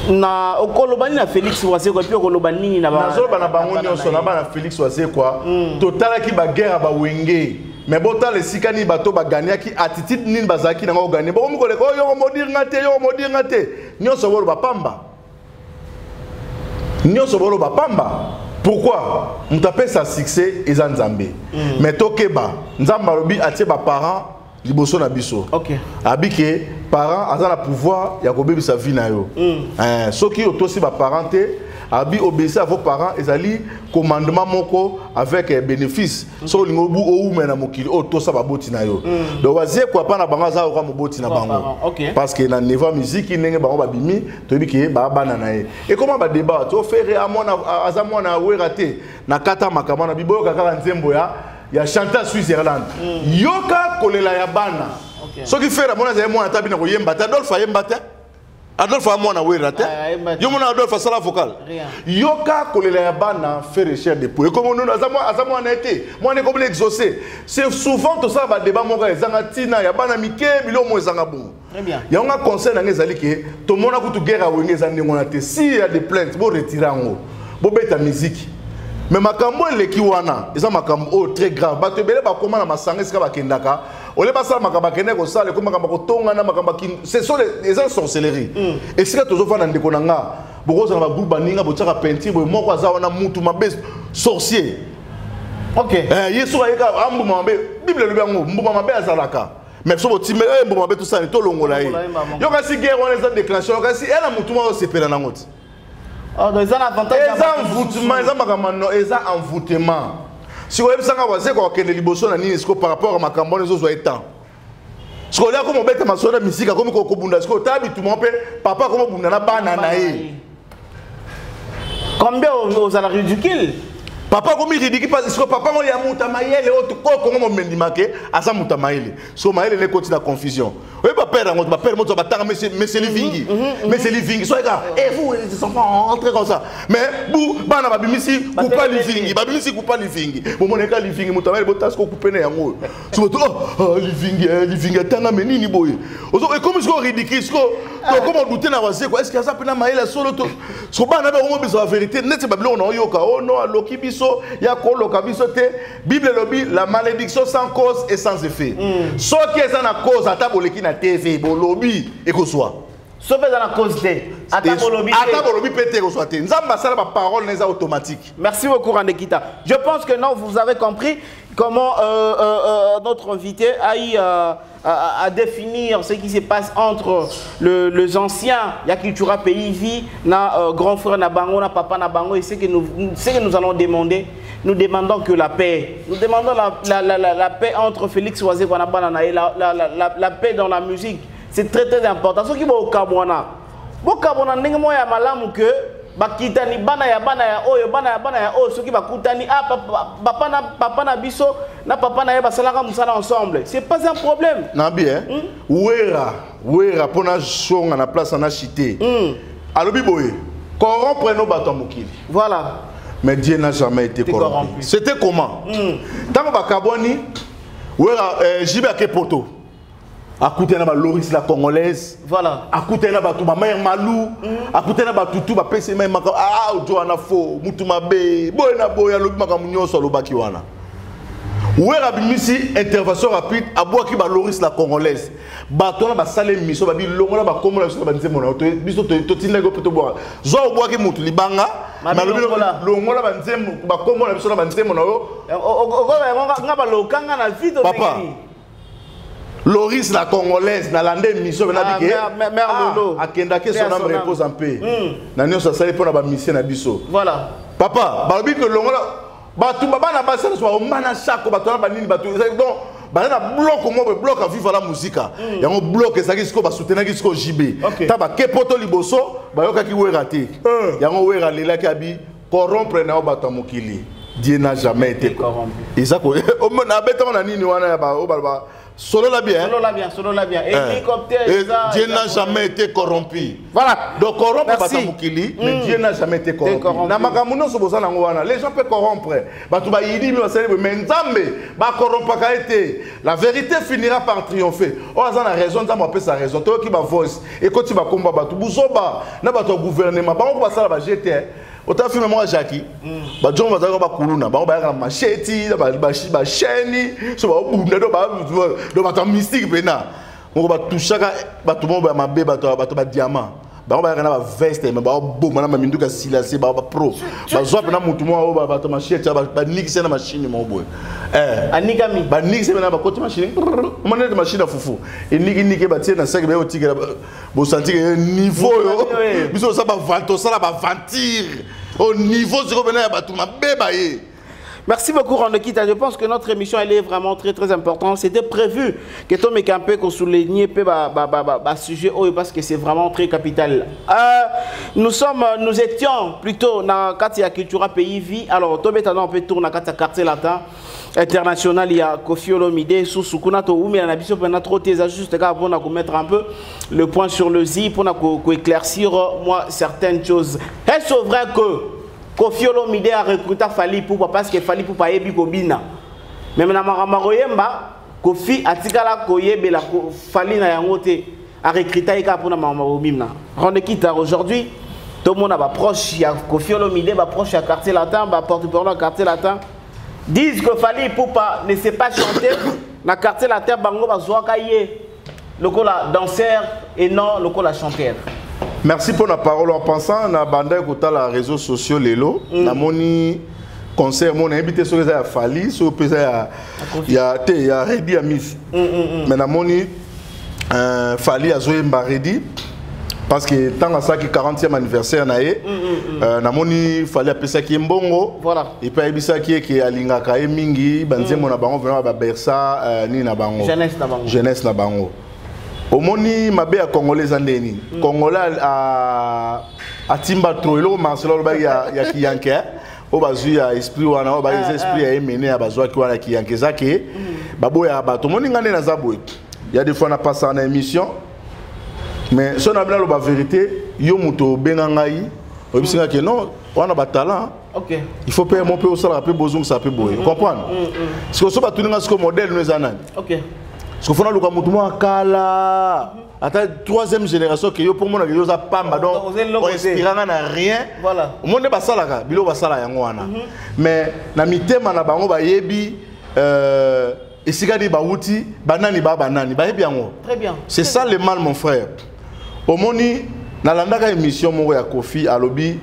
na okolobani na Félix Wazekwa, puis okolobani na ba Nazoloba na bango na nyonso, na bana Félix Wazekwa, totalaki ba guerre ba Wenge. Mais botala esika nini bato baganiaki, attitude nini bazalaki nango koganie. Bokomi koleka, oh, yoko modire nga te, yoko modire nga te. Nyonso boloba pamba. Nyonso boloba pamba. Pourquoi? Moto apesa succès eza Nzambe. Mais tokeba, Nzambe alobi atie ba parents liboso na biso. Abike parents aza na pouvoir ya kobebisa vie na yo. Soki otosi ba parents te, abi obéissez à vos parents ezali commandement moko avec bénéfice. Soki olingi obu oume na mokili oyo tosa baboti na yo. Donc Wazekwa pa na bango aza oka moboti na Kwa bango. parents, ok. Parce que na niveau musique ndenge bango babimi, toyebi ke ba bana na ye. Et comment ba débat to faire a mwana aza mwana wera te na kata makambo na biboyoka kaka nzembo ya Chantal Switzerland. Yoka kolela ya bana. Soki faire mwana azali mwana tabi na koyemba te, Adolphe ayemba te. Adolphe a mwana wera te. Ah, ayemba te. Yo mwana Adolphe asala vocal. Rien. Yoka kolela ya bana faire chair de poule. Comme nous aza mwa aza mwana été, mwana comme l'exaucé. C'est souvent tout ça ba débat moko ezanga tina ya bana mike bilo mo ezanga bon. Très bien. Ya nga conseil na ngezali ke to mona kutu guerre wenge ezandi ngona te. Si y a des plaintes, bo retirer ngo. Bo beta musique. Mais makambo eleki wana eza makambo oyo très grave. Bato ebele bakoma na masanga esika bakendaka. Ole basala makambo akende kosala, ekoma makambo kotonga na makambo ki-, ce sont les, eza sorcellerie. Esika tozofanda ndeko na nga, bokozala ba groupe baninga botiaka peinture boye, moko aza wana mutu mabe sorcier. Ye soki ayeka, ah, mbuma mabe, Bible elobi yango, mbuma mabe azalaka. Mais so botimbe, mbuma mabe tosala, tolongola ye. Tolongola ye, maman. Yo kasi guerre wana eza déclenché, yo kasi, ela mutu moko osepela nango ti. Oh, donc eza na avantage ya Eza bato mosusu. envoûtement, eza makambo no, eza envoûtement. Si oyebisanga Wazekwa kokende liboso na nini siko par rapport à makambo wana ezozwa ye temps. Siko olia komo obeta masolo na misika, komi kobunda, siko otala bituma mpe papa akomi kobunda na bana na ye. Combien ozala ridicule? Papa akomi ridicule parce que papa ngo ya muta mayele oyo to kongo momendima ke aza muta mayele. So mayele ne koti na confusion. Oye ba père ngo ba père moto ba tanga monsieur, monsieur Livingi. Monsieur Livingi so eka et vous les enfants entrez comme ça. Mais bou bana ba bimisi Ba coupa tele Livingi, ba bimisi coupa Livingi. Bo moneka Livingi muta mayele botas ko couper na yango. So to oh, oh, Livingi, eh, Livingi tanga menini boye. Ozo et comme ce ridicule ce to comment douter na Wazekwa est-ce que ça pena mayele solo to so bana ba ngo biso la vérité net ba biloko na oyoka oh non aloki biso ya koloka biso te. Bible lobi la malédiction sans cause et sans effet. Soki eza na cause ata boleki na TV bolobi ekozwa. Soki eza na cause te, ata bolobi te. Ata bolobi pe te ekozwa te. Nzambe asala ba parole na eza automatique. Merci beaucoup Randekita. Je pense que non, vous avez compris comment notre invité a eu à définir ce qui se passe entre les anciens Yakultura Pays Vie, na grand frère na bango, na papa na bango, et ce que nous allons demander, nous demandons que la paix, nous demandons la paix entre Félix Wazekwa na bana na ye, la paix dans la musique, c'est très très important. Ce qui va au Kabwana, au Kabwana, ndenge moya ya malamu que bakitani bana ya bana ya oyo, bana ya bana ya oyo, soki bakutani, ah, papa, papa na, papa na biso, na papa na ye basalaka mosala ensemble. C'est pas un problème. Nabi, hein? Wera, wera, pona songa na place na cité. Alobi boye, corrompre nos bato mokili. Voilà. Mais Dieu n'a jamais été Été corrompu. corrompu. C'était comment? Tango bakabwani, wera Jibe ake poto. Akute na ba Loris la congolaise. Voilà. Akute na ba tout ba mère Malou. Akute na ba tutu ba pese même maka, ah, ojo wana fo, mutu mabe. Boye na boye, alobi makambo nyonso alobaki wana. Wera bimisi intervention rapide abwaki ba Loris la congolaise. Bato na ba sale mission ba bilongo na ba kombo na biso ba nzembo na to biso to to tinda ko to bwa. Zo obwaki mutu libanga, Mabi mais alobi longola. longola ba nzembo ba kombo na biso na ba nzembo na yo. O, nga ba lokanga na vie to Papa. ndenge nini? Loris la congolaise na lande mission na Ah, bike. mère, mère, mère Ah, Lolo. akenda ke Mère son âme son âme. repose en paix. Na nyoso asali pona ba mission na biso. Voilà. Papa, balobi ke longola batu ba bana basi na so mana sako batu na banini batu. Donc Baza na bloc moko boye, bloc ya Viva la Musica. Yango bloc ezalaki sikoyo, basoutenaki sikoyo JB. Ta bake poto liboso, bayokaki Wera te. Yango Wera alelaki, abi corrompre na yo bato ya mokili, Dieu n'a jamais été corrompu. Eza ko nabetango na nini wana ya oyo baloba solola bien. Solola bien, solola bien. Hélicoptère. Eh, Dieu n'a jamais été corrompu. Voilà. Donc corrompre Merci. bato ya mokili, mais Dieu n'a jamais été corrompu. Corrompu. Na makambo nyonso boza nango wana, les gens peuvent corrompre bato, bayidi mi basali boye, mais Nzambe bacorrompaka ye te. La vérité finira par triompher. Oyo aza na raison, Nzambe apesa raison. Toyoki bavoice ekoti, bakomba bato buzoba na bato ya gouvernement, bango ko basala ba gt. Ota film moko ya Jaki, bajongo bazalaka bakuluna, bango bayaka na macheti na bachaîne so baobunda. Do bato ya mystique mpena moko batushaka bato moko ya mabe, bato badiamant, bango bayaka na baveste, me baoboma na baminduka silase, bao bapro bazwa mpena motu moko oyo bato machete banikisa na machine moko boye. Anikami. Banikisa mpena, bakoti machine, omona neti machine ya fufu enikiniki, batie na saki, baye kotikela bosanti ke niveau oyo biso tosala baventure au niveau sikoyo mpena ya bato mabe baye. Merci beaucoup, Randokita. Je pense que notre émission, elle est vraiment très, très importante. C'était prévu que Tom et un qu'on souligne peu ba, ba, ba, ba, ba sujet oyo, parce que c'est vraiment très capital. Nous étions plutôt dans Katia Cultura Pays Vie. Alors, Tom est on peut tourner dans quartier latin international. Il y a Koffi Olomide, Soussou Kuna, to Oumi, na biso pendant trop tes juste pour mettre un peu le point sur le i, pour éclaircir moi certaines choses. Est-ce vrai que Koffi Olomide a recruté Fally Ipupa parce que Fally Ipupa ayebi kobina? Mais maintenant makambo yemba, Koffi atikala koyebela Fally na yango te, a recruté ye kaka mpona makambo bimna. Rende kita aujourd'hui, tout le monde a proche ya Koffi Olomide, ba proche ya quartier latin, ba porte-parole ya quartier latin disent que Fally Ipupa ne sait pas chanter. Na quartier latin, bango bazwaka ye lokola danseur et non lokola chanteur. Merci pour la parole. En pensant na banda kotala réseaux sociaux lelo, namoni concert mo nayebi te soki eza ya Fally, soki mpe eza ya te ya Redi ya Mif. Mais namoni Fally azoyemba Redi parce que ntango asalaki 40e anniversaire na ye, namoni Fally apesaki ye mbongo. Et puis ayebisaki ye ke alingaka ye mingi, banzembo na bango vraiment babersa nini na bango. Jeunesse na bango. Jeunesse na bango. Omoni mabe ya Congolais eza nde nini? Congolais atimba trop eloko. Marcelo alobaki ya kiyanke oyo bazwi ya esprit wana, oyo eza esprit ya emene ya bazwaki wana ya kiyanke, eza ke baboyaka bato. Omoni nga nde naza boye, ya des fois napasaka na émission, mais so na bino aloba vérité, yo moto obenga ngai, oyebisi nga ke non, wana batalent. Il faut mpe mo mpe osalaka mpe bozongisa mpe boye, comprendre? Siko so batuni nga siko modèle no eza nani? Siko fona luka motu moko akala, ata troisième génération, ke yo mpo monaka yo oza pamba, donc Oza eloko te. oinspiranga na rien. Omoni nde basalaka biloko, basala yango wana, mais na mitema na bango bayebi esika nini bawuti, banani baa banani, bayebi yango. Très bien. C'est ça le mal, mon frère. Omoni, nalandaka émission moko ya Kofi, alobi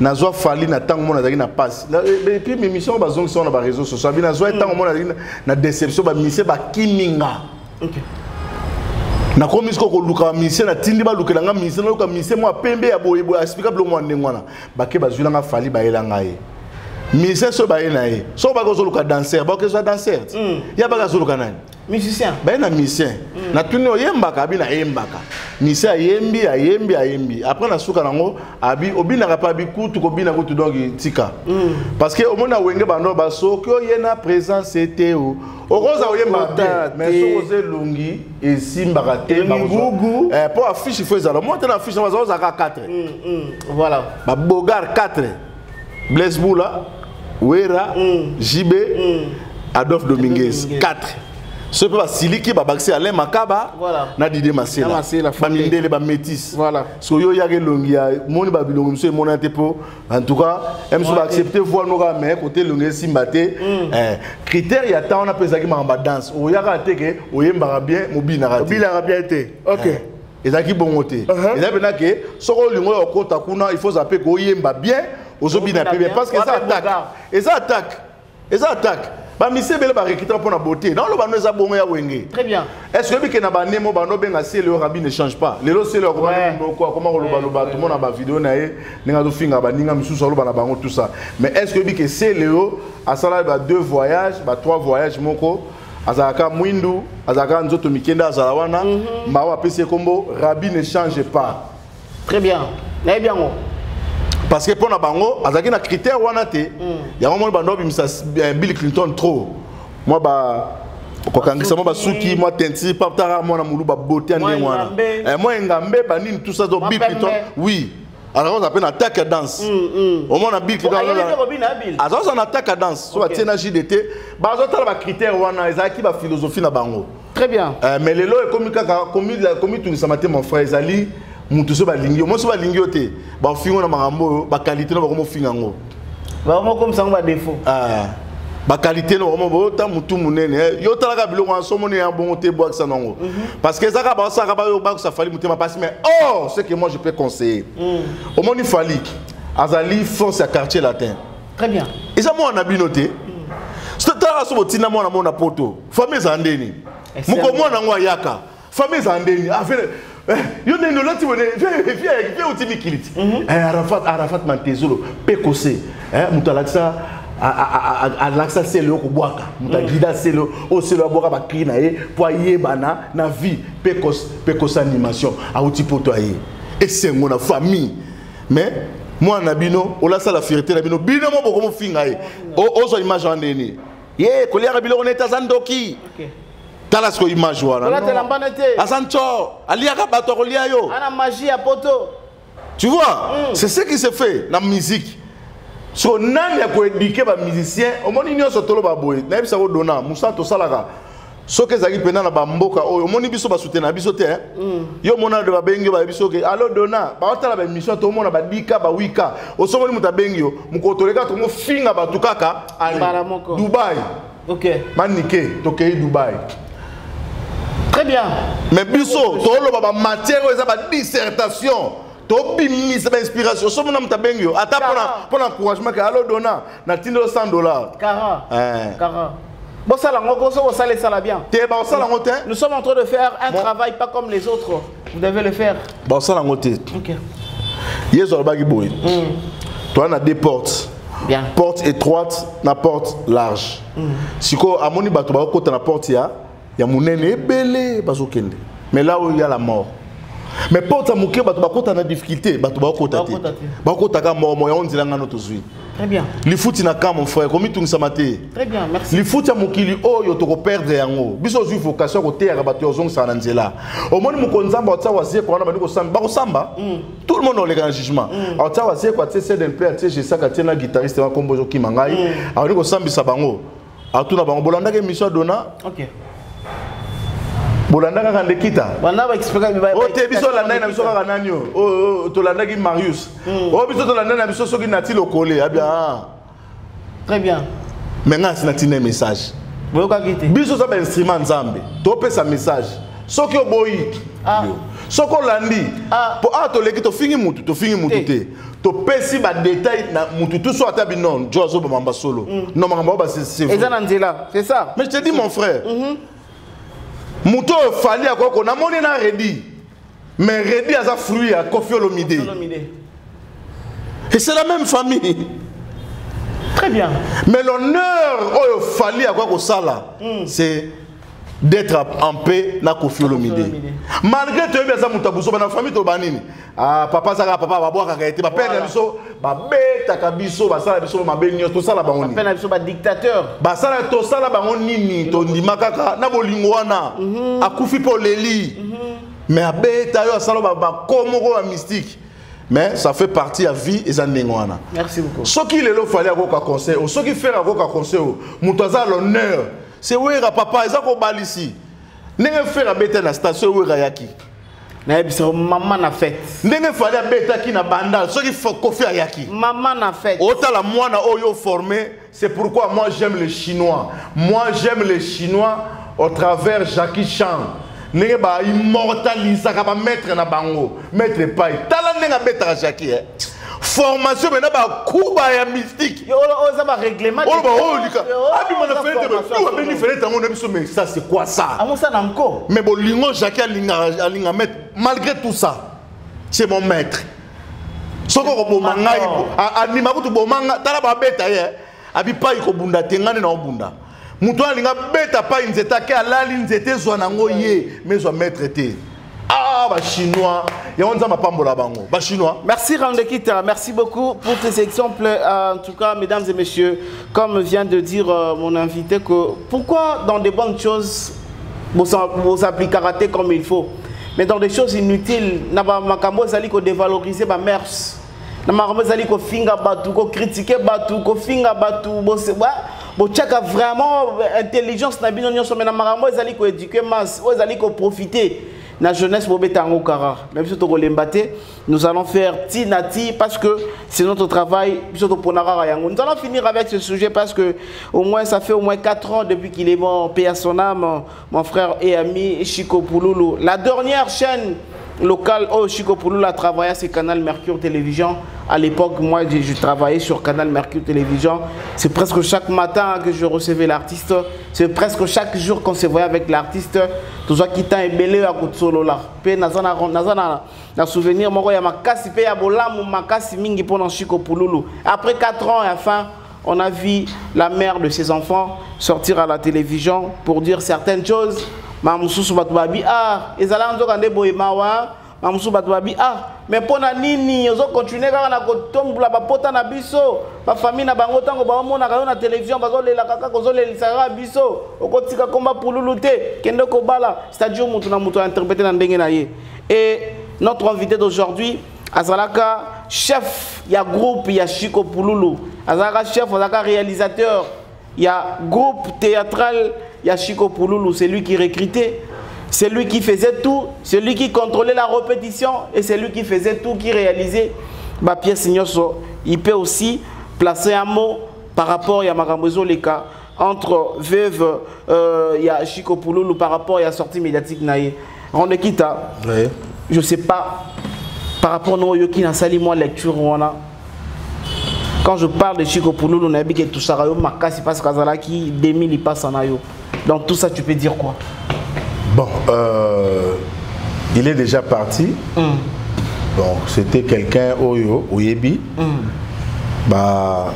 nazwa Fally na ntango moko nazalaki na pasi. Et puis émission oyo bazongisa na baréseau sociaux, abi nazwa ntango moko nazalaki na déception, bamise bakiminga. Nakomi sikoyo koluka bamise, natindi balukela nga mise, naluka mise mwa pembe ya boye boye, asipika biloko mwa ndenge wana, bake bazwila nga Fally, bayela ngai ye mise. So baye na ye, soko bake ozoluka danser, baoke ozwa danser ti ya bake azoluka nani? Musicien. Baye na musicien, natuni oyembaka, abi nayembaka. Musicien ayembi, ayembi, ayembi, après na suka nango abi obinaka mpe, abi kutu kobina kutu, donc tika, parce que omoni na Wenge bando basoki oye na présence te, o okoza oyemba bien, mais soki oza elongi esimbaka te. Elongi gugu. Mpo affiche faut ezala mo te, na affiche baza ozalaka 4. Babogar 4: Blaise Bula, Wera, JB, Adolphe Dominguez. Dominguez. 4. Soki mpe basiliki, babakisi Alain Makaba na Didie Na Masela. Masela, Fondé. Bamindele, bamétis. Soki oyo oyaka elongi ya moni, babilongi mosusu emonana te, mpo en tout cas ye mosusu baaccepte voi noka, mais kote elongi esimba te. Critère ya temps wana mpe ezalaki makambo ya danse. Oyaka te ke oyembaka bien, mobinaka te. Obilaka bien te, ok. Ezalaki bongo te. Eza mpena ke soki olingi oyo okota kuna, il faut oza mpe koyemba bien, ozobina mpe bien, parce que eza attaque, eza attaque, eza attaque. Bamise ebele barecruter mpo na beauté, naoloba no eza bongo ya Wenge. Très bien. Est ce que oyebi ke na banemo bando obenga Sele oyo Rabi ne change pas? Lelo Sele akoma monoko, akoma kolobaloba, tomona bavideo na ye ndenge azofinga baninga misusu, aloba na bango, tout ça. Mais est ce que oyebi ke Sele oyo asala ba deux voyages, ba trois voyages moko? Azalaka mwindu, azalaka nzoto mikende azala wana. Mao apesi ye kombo Rabbi ne change pas. Très bien. Nayebi yango. Parce que pona bango azalaki na critère wana te. Yango moni bando bimisa Bill Clinton trop. Moi ba kokangisa mwa basuki mwa tenti paptara mwana mulu babote ya ndenge wana mwa engambe banini tout ça donc Bill Clinton oui alors on appelle attaque à danse. Au moins on a Bill Clinton aza na attaque à danse so batie na JDT bazotala bacritère wana ezalaki baphilosophie na bango. Très bien. Mais lelo ekomi kaka komitunisama te mon frère, ezali mutu so balingi yo mo so balingi yo te bafingo na makambo oyo baqualité no bakomofinga yango bakomokomisa yango badéfaut. Baqualité no bakomo bota mutu munene yo talaka biloko wana somoni ya bongo te bwakisa nango parce que ezaka basalaka bakisa Fally motema pasi. Mais or ce que moi je peux conseiller, omoni Fally azali force ya Quartier Latin. Très bien. Eza mwana na bino te. Talaka so botinda mwana mona poto, famille ezala ndeni moko mwana yango ayaka, famille ezala ndeni yo ndenge olati bone vie oti mikili ti Arafat, Arafat Mantezolo pekose moto alakisa alakisa sele oyo kobwaka moto agida sele oyo sele abwaka bacri na ye mpo ayebana na vie pekose animation awuti poto aye esengo na famille. Mais mwana na bino olasala fierté na bino, bino mo bokomofinga ye ozwa image wana ndeni ye koliaka biloko neti aza ndoki. Tala sikoyo image wana aza ntso aliaka bato akolia yo. Ana magie ya poto. Tu vois, c'est ce qui se fait na musique. So nani akoéduquer bamusicien? Omoni nyonso toloba boye, nayebisa kodona mosala tosalaka soki ezalaki mpena na bamboka oyo omoni biso basute na biso te. Yo omona de babengi yo, bayebi soki alo dona baotala baémission tomona badika bawika osomoni moto abengi yo mokolo toleka tomofinga bato kaka ale Dubai. Manike tokei Dubai. Très bien. Mais biso toloba bamatière oyo eza badissertation, tobimisa bainspiration. So mona moto abengi yo ata mpona encouragement ke alo dona natindi yo 100 $. Kara bosala yango koso bosala esala bien. Te, baosala yango te. Nous sommes en train de faire un travail pas comme les autres, vous devez le faire. Baosala yango te. Yesu alobaki boye: toza na deux portes. Bien. Porte étroite na porte large. Sikoyo amoni bato bakokota na porte ya monene ebele bazokende, mais là oyo ya la mort. Mais porte ya moke bato bakota na difficulté, bato bakokota te, bakotaka mort yango nzela ngano tozwi. Très bien. Lifuti na ka mon frère komitungisama te. Très bien, merci. Lifuti ya mokili oyo tokoperdre yango. Biso ozwi vocation ya koteyaka bato ya ozongisaka na nzela. Omoni mokonzi Nzambe atia wazeko wana bandi kosamba, bakosamba. Tout le monde oleka na jugement. Atia wazeko, atie cdnp, atie jesaka, atie na guitariste wa kombo ezokima ngai, awandi kosambisa bango, atuna bango: bolandaki émission ya dona? Bolanda kaka nde kita o te. Biso olandaki na biso kaka nani oyo tolandaki Marius oyo biso tolandaki na biso soki nati lokole abia. Très bien. Mais ngai asi natina message. Boyokaki te. Biso oza bainstrument Nzambe, topesa message. Soki oboyi yo, soki olandi po awa toleki tofingi mutu, tofingi mutu te, topesi badétail na mutu tu so ata bino jo azobamamba solo non makambo oyo c'est eza na nzela, c'est ça. Mais je te dis, mon frère, moto oyo Fally akoko namoni na Redi, mais Redi aza fruit ya Koffi Olomide et c'est la même famille. Très bien. Mais l'honneur oyo Fally akoki kosala, c'est d'être en paix na Koffi Olomide, malgré toyebi aza moto ya buso bana famille toloba nini. Ah, papa azaka papa babwakaka ye te, bapere na biso babetaka biso, basala biso mabe nyonso, tosala bango nini? Na biso badictateur. Basala tosala bango nini? Tondima kaka na bolingo wana. Akufi mpo oleli, mais abeta yo asala bakomoko ya mystique, mais ça fait partie ya vie, eza ndenge wana. Merci beaucoup. Soki lelo Fally akoka conseil o, soki Ferre akoka conseil o, moto aza l'honneur c'est Wera papa. Eza kobalisi ndenge Ferre abeta na station, Wera ayaki. Nayebisa mama na fête. Ndenge Fally abetaki na Bandal, soki Koffi ayaki. Mama na fête. Otala mwana oyo formé. C'est pourquoi moi j'aime les Chinois, moi j'aime les Chinois au travers Jackie Chan, ndenge baimmortalisaka bamaître na bango, maître epai. Tala ndenge abetaka Jackie, eh. Formation mena bakuba ya mystique. Oyo eza barèglement. Oyo baoyo abima na fenêtre, abeni fenêtre yango na biso. Mais ça, c'est quoi ça? Amosa na nko. Mais bolingo Jackie alinga, alinga maître malgré tout ça, c'est mon maître. Soki okoboma ngai, andima kutu boma nga. Tala babeta ye abipai kobunda te, ngai nde na obunda. Moto wana alinga beta pai nzete ake alali nzete ezwa nango ye mais ezwa maître te. Ah, ba chinois, yango Nzambe apambola bango. Ba chinois. Merci Randekita, merci beaucoup pour tes exemples. En tout cas, mesdames et messieurs, comme vient de dire mon invité, que pourquoi dans des bonnes choses, vous vous appliquez karaté comme il faut, mais dans des choses inutiles, na ba makambo ezali ko dévaloriser ba mœurs, na makambo ezali ko finga batu, ko critiquer batu, ko finga batu, bo se, botiaka vraiment intelligence na bino nyonso, mais na makambo ezali ko éduquer masse, oyo ezali ko profiter na jeunesse, bobeta yango kara. Mais biso tokolemba te, nous allons faire ti na ti parce que c'est notre travail. Biso topona kaka yango. Nous allons finir avec ce sujet parce que au moins ça fait au moins 4 ans depuis qu'il est mort, paix à son âme, mon frère et ami Chico Pululu. La dernière chaîne locale où Chico Pululu a travaillé, c'est Canal Mercure Télévision. À l'époque, moi, je travaillais sur Canal Mercure Télévision. C'est presque chaque matin que je recevais l'artiste. C'est presque chaque jour qu'on se voyait avec l'artiste. Tout ça qui t'a ébellé à Kotsolola. Pe naza na souvenir moko ya makasi pe ya bolamu makasi mingi pona Chico Pululu. Après 4 ans, enfin, on a vu la mère de ses enfants sortir à la télévision pour dire certaines choses. Mamususu bato babi, ah, ezala nzoka nde boye mawa. Mamususu bato babi, ah, mais pona nini ozo continuer kaka na kotombola bapota na biso, ba famille na bango tango baomonaka yo na télévision bazolelaka kaka, ozolelisa kaka biso, okotika komba Pululu te, kende kobala. C'est-à-dire mutu na mutu a interprété na ndenge na ye. Et notre invité d'aujourd'hui azalaka chef ya groupe ya Chico Pululu, azalaka chef, azalaka réalisateur ya groupe théâtral ya Chico Pululu. C'est lui qui recrutait, c'est lui qui faisait tout, c'est lui qui contrôlait la répétition et c'est lui qui faisait tout, qui réalisait ba pièce nyonso. Il peut aussi placer un mot par rapport ya makambo ezoleka entre veuve ya Chico Pululu par rapport ya sortie médiatique na ye. Randekita, je sais pas par rapport na oyo ki nasali moi lecture wana. Quand je parle de Chico Pululu, nayebi ke touchaka yo makasi parce qu'azalaki demi lipasa na yo. Donc tout ça, tu peux dire quoi? Il est déjà parti. Donc c'était quelqu'un oyo oyebi. Ba,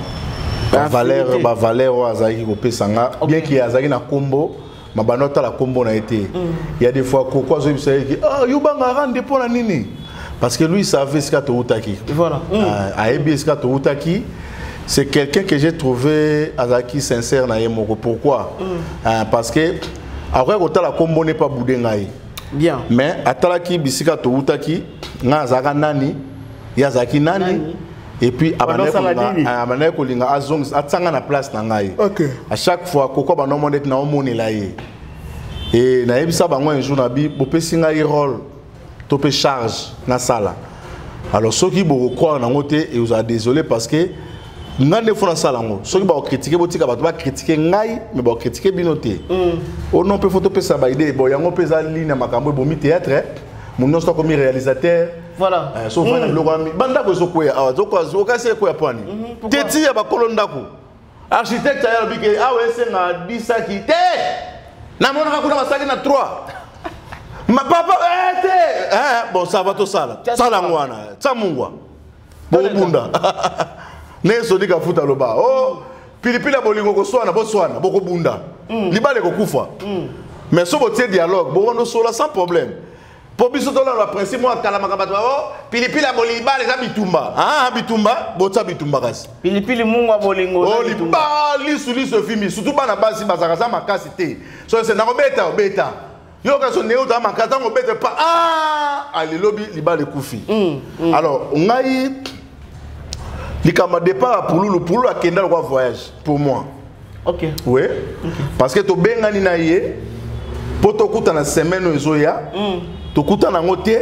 ba Ba valeur, affinité. ba valeur oyo azalaki kopesa nga. Bien qu'il azalaki na kombo, ma banota la kombo na été. Il y a des fois koko azoyebisa ye ki, ah, yo banga rende mpo na nini? Parce que lui, il savait ce qu'a toutaki. Ayebi ce qu'a toutaki. C'est quelqu'un que j'ai trouvé azalaki sincère na ye moko. Pourquoi? Parce que après kotala kombo n'est pas boudé ngai. Mais atalaki bisika toutaki, nga azalaka nani, ye azalaki nani. Nani. Et puis, Pendant ça, la nini? abandaki kolinga azongisa, atianga na place na ngai. À chaque fois, koko bando omona ete naomonela ye. Et nayebisa bango un jour, nabi, bopesi ngai rôle, to pe charge na sala. Alors soki bokocroire nango te, et vous êtes désolé parce que nga nde fo nasala yango. Soki bakocritiquer, botika bato bacritiquer ngai, mais bakocritiquer bino te. Oh non, mpe fo topesa ba idée. Bon, yango mpe eza ligne ya makambo ebomi théâtre, hein. Mon nyonso akomi réalisateur. So vana biloko ya bandako ezokweya awa, okasi ekweya po ani? Pourquoi? Teti ya bakolo ndako. Architecte aye alobi ke awa esenga disaki te. Namonaka kuna basaki na 3. Ma papa, te. Bon, ça va tosala. Tia Sala trois. yango wana. Tia mungwa. Bobunda. Ne sodi ka futa loba. Oh, pilipili ya bolingo koswana, boswana, bokobunda. Libale kokufa. Mais so botie dialogue, bokondo sola sans problème. Po biso tolala ba principe mo akalamaka bato ba, oh, pilipili ya bolingo, libala eza bitumba. Ah, bitumba, botia bitumba kasi. Pilipili mungu ya bolingo, Oh, eza bitumba. liba, lisu, lisu efimbi. Surtout bana basi bazalaka za makasi te. So, c'est nakobeta, obeta. Yo kasi ndenge ozala makasi, ntango obeta pa, ah, alelobi, libala ekufi. Alors, ngai, likambo ya départ ya Pululu, Pululu akenda lokwa voyage, pour moi. Oui. Parce que tobengani na ye, po tokuta na semaine oyo ezoya, tokuta nango te,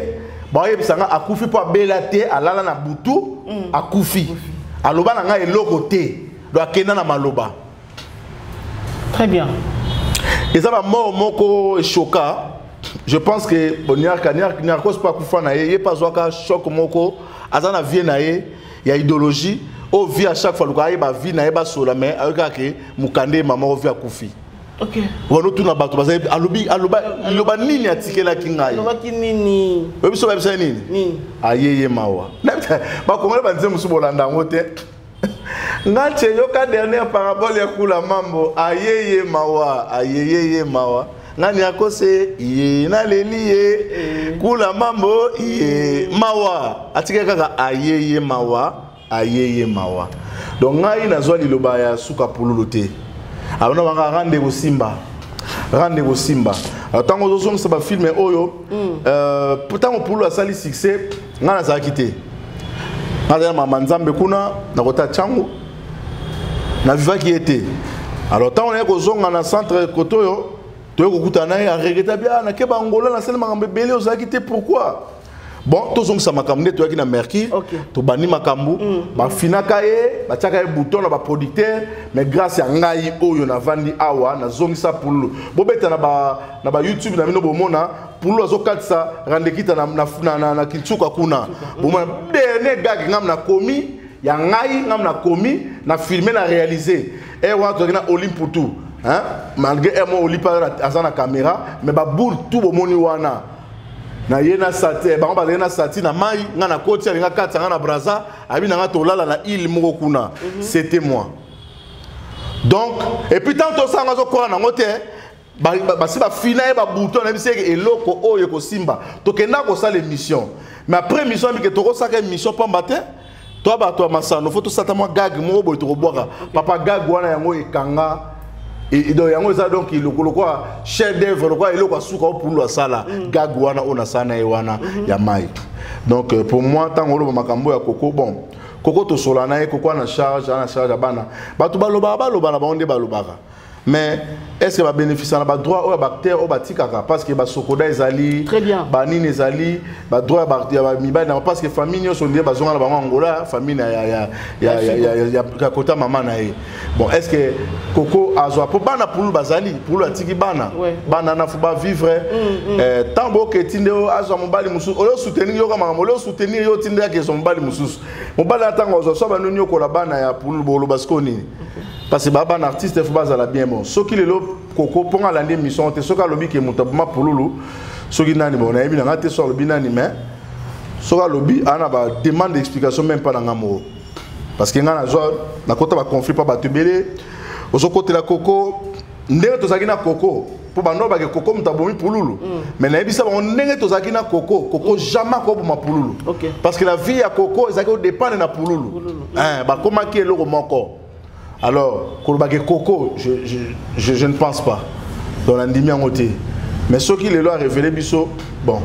bayebisa nga akufi po abela te, alala na butu, akufi. Aloba na nga eloko te, donc akenda na maloba. Très bien. Eza ba mort moko choquant. Je pense que bon, Niarka, Niarka, Niarkos pa akufa na ye, ye pa zwaka choc moko, aza na vie na ye, ya idéologie, o vie à chaque fois luka ye ba vie na ye ba sola, mais ayoka ke mukande mama o vie akufi. Wana tuna bato bazali, alobi, aloba, loba nini atikelaki ngai? Alobaki nini? Oyebi so bayebisa nini? Nini? Ayeye mawa. Ba Congolais ba nzembo mosusu bolanda yango te. Nga tse yoka dernière parabole ya kula mambo ayeye mawa ayeyeye mawa ngani akose ye naleli ye eh. Kula mambo ye mawa atikaki kaka ayeye mawa ayeye mawa. Donc ngai nazwa liloba ya suka pululu te, abana banga rande kosimba, rande kosimba. Ntango ozozongisa bafilme oyo, ntango pululu asali succès, ngai nazalaki te, nazali na mama Nzambe kuna na kota ntango navivaki ye te. Alors ntango naye kozonga na centre kote oyo, toye kokutana na ye, aregreta bia nakeba Angola, nasali makambo ebele, ozalaki te, pourquoi? Bon, tozongisa makambo nde toyaki na Mercure. Tobandi makambo, bafinaka ye, batiaka ye bouton na baproducteur, mais grâce ya ngai oyo navandi awa, nazongisa pululu. Bobeta na ba, na ba YouTube na bino, bomona pululu azokatisa randekita na, na, na, na, na Kintsuka kuna. Bomona dernier gag ngam nakomi ya ngai, ngam nakomi na filme, na réalisé e wana tozalaki na Olimputu, hein? Malgré e mo Olipa aza na caméra, mais baboule tout bomoni wana na ye na sati, bango bazali na sati na mai, nga na koti, alinga kati nga na Braza, abi na nga tolala na île moko kuna. C'était moi. Donc et puis tant tosanga azokola nango te, basi bafina ye babouton, nayebisi eke eloko oyo ekosimba. Tokenda kosala émission, mais après émission abike tokosaka émission pamba te, to bato ya masano, fo tosata mwa gag moko boye, tokobwaka papa gag wana, yango ekanga. Donc yango eza donc eloko lokola chef d'œuvre, lokola eloko asuka oyo pulu asala, gag wana oyo nasala na ye wana ya mai. Donc pour moi, ntango oloba makambo ya koko, bon, koko tosola na ye, koko ana charge, ana charge ya bana. Bato balobaka, baloba na bango nde balobaka, mais est ce que babénéficie na badroit oyo ya baacteur oyo batikaka? Parce que basokoda ezali Très bien. Banini ezali badroit ya bamibali na, parce que famille nyonso nde bazonga na bango Angola, famille na ya kota mama na ye. Bon, est ce que koko azwa mpo bana pulu bazali, pulu atiki bana, bana na fo bavivre. Ntango boketi nde azwa mobali mosusu oyo soutenir yoka makambo oyo soutenir yo, tinde yake ezwa mobali mosusu, mobali na ntango azwa so bano niokola bana ya pulu, boloba sikoyo nini? Parce que baa bana artiste fo bazala bien. Bon, soki lelo koko mponga alandi émission te, soki alobi ke moto aboma pululu soki nani, bon, nayebi na nga te so alobi nani, mais soki alobi, aa na bademande d'explication même mpa na nga moko, parce que nga nazwa nakota baconflit mpa bato ebele. Ozokotela koko ndenge tozalaki na koko, mpo bando bake koko moto abomi pululu, mais nayebisa bango ndenge tozalaki na koko, koko jamais akoboma pululu, parce que la vie ya koko ezalaki odépendre na pululu. Bakomaki eloko moko. Alors kolobaki koko, je ne pense pas, donc nandimi yango te. Mais soki lelo arévélé biso, bon,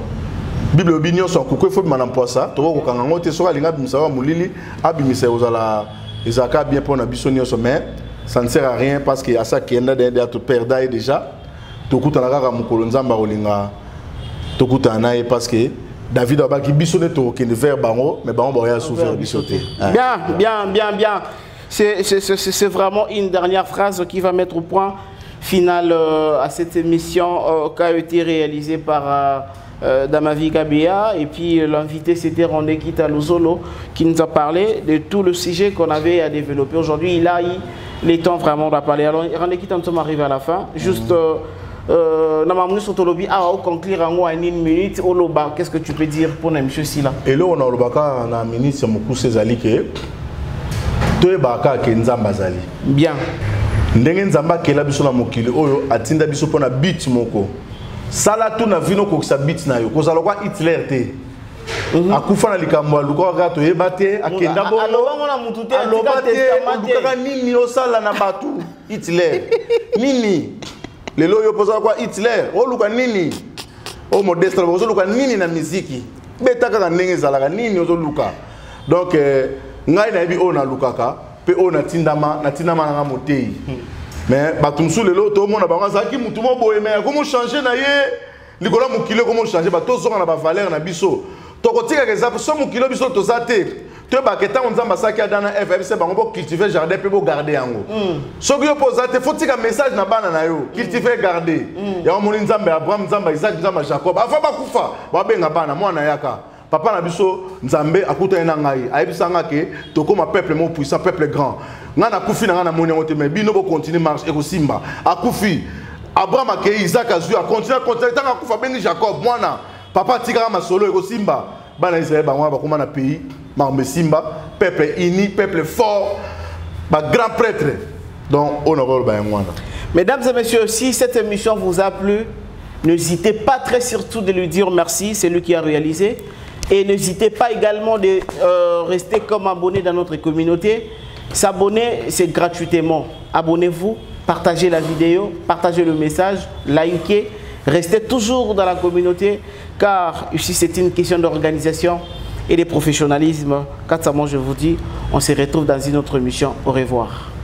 Bible obi nyonso ya koko efo bima na mpwasa, tokoki kokanga yango te. Soki alingi abimisa wa molili, abimisa, ekozala ezalaka bien mpo na biso nyonso, mais ça ne sert à rien parce que asa akenda deya, toperda ye déjà. Tokutana kaka mokolo Nzambe akolinga tokutana na ye, parce que David abaki biso nde tokokende vers bango, mais bango baoya su vers biso te. Bien, bien, bien, bien. C'est vraiment une dernière phrase qui va mettre au point final à cette émission qui a été réalisée par Damavi Kabia. Et puis l'invité, c'était Randé Kita Luzolo qui nous a parlé de tout le sujet qu'on avait à développer aujourd'hui. Il a eu le temps vraiment d'en parler. Alors, Randé Kita, nous sommes arrivés à la fin. Juste, na mamu sotolobi awa conclure en une minute oloba, qu'est-ce que tu peux dire pour M. Sila? Eloko na olobaka na minute ya mokuse ezali ke toyebaka kaka ke Nzambe azali. Ndenge Nzambe akela biso na mokili oyo, atinda biso mpo na but moko. Sala tu na vino kokisa but na yo, kozala kwa Hitler te. Akufa na likambo aluka kaka toyeba te, akenda bongo. Alobango na mutu te. Aloba atika te. Testament te. Olukaka nini osala na bato? Hitler nini lelo oyo mpoza kwa Hitler? Oluka nini o Modeste ozoluka nini na miziki? Beta kaka ndenge ezalaka, nini ozoluka? Donc ngai nayebi oyo nalukaka mpe oyo natindama, natindama nanga motei. Mais bato mosusu lelo tomona bango azalaki mutu mo boye, mais akomo change na ye likolo ya mokili, ekomo change. Bato tozonga na bavaleur na biso, tokotikaka eza so mokili biso toza te. Toyebaka ntango Nzambe asalaki Adam na Eve, ayebisa bango bocultive jardin mpe bogarde yango. Soki yo mpo oza te, fo tika message na bana na yo, cultive, garde yango. Moni Nzambe ya Abraham, Nzambe ya Isaac, Nzambe ya Jacob, avant bakufa babenga bana, mwana yaka. Papa na biso Nzambe akutani na ngai, ayebisa nga ke tokóma peuple moko puissant, peuple grand. Ngai nakufi na ngai, namoni yango te, mais bino bocontinue marche, ekosimba. Akufi Abraham, akei, Isaac azwi, acontinue, acontinue. Ntango akufa, abengi Jacob, mwana papa atikaka masolo, ekosimba. Bana Israel bango wana bakóma na pays, makambo esimba, peuple uni, peuple fort. Ba grand prêtre. Donc oyo nakoloba yango wana. Mesdames et messieurs, si cette émission vous a plu, n'hésitez pas très surtout de lui dire merci, c'est lui qui a réalisé. Et n'hésitez pas également de rester comme abonné dans notre communauté. S'abonner, c'est gratuitement. Abonnez-vous, partagez la vidéo, partagez le message, likez. Restez toujours dans la communauté, car ici c'est une question d'organisation et de professionnalisme. Quant à moi, je vous dis, on se retrouve dans une autre émission. Au revoir.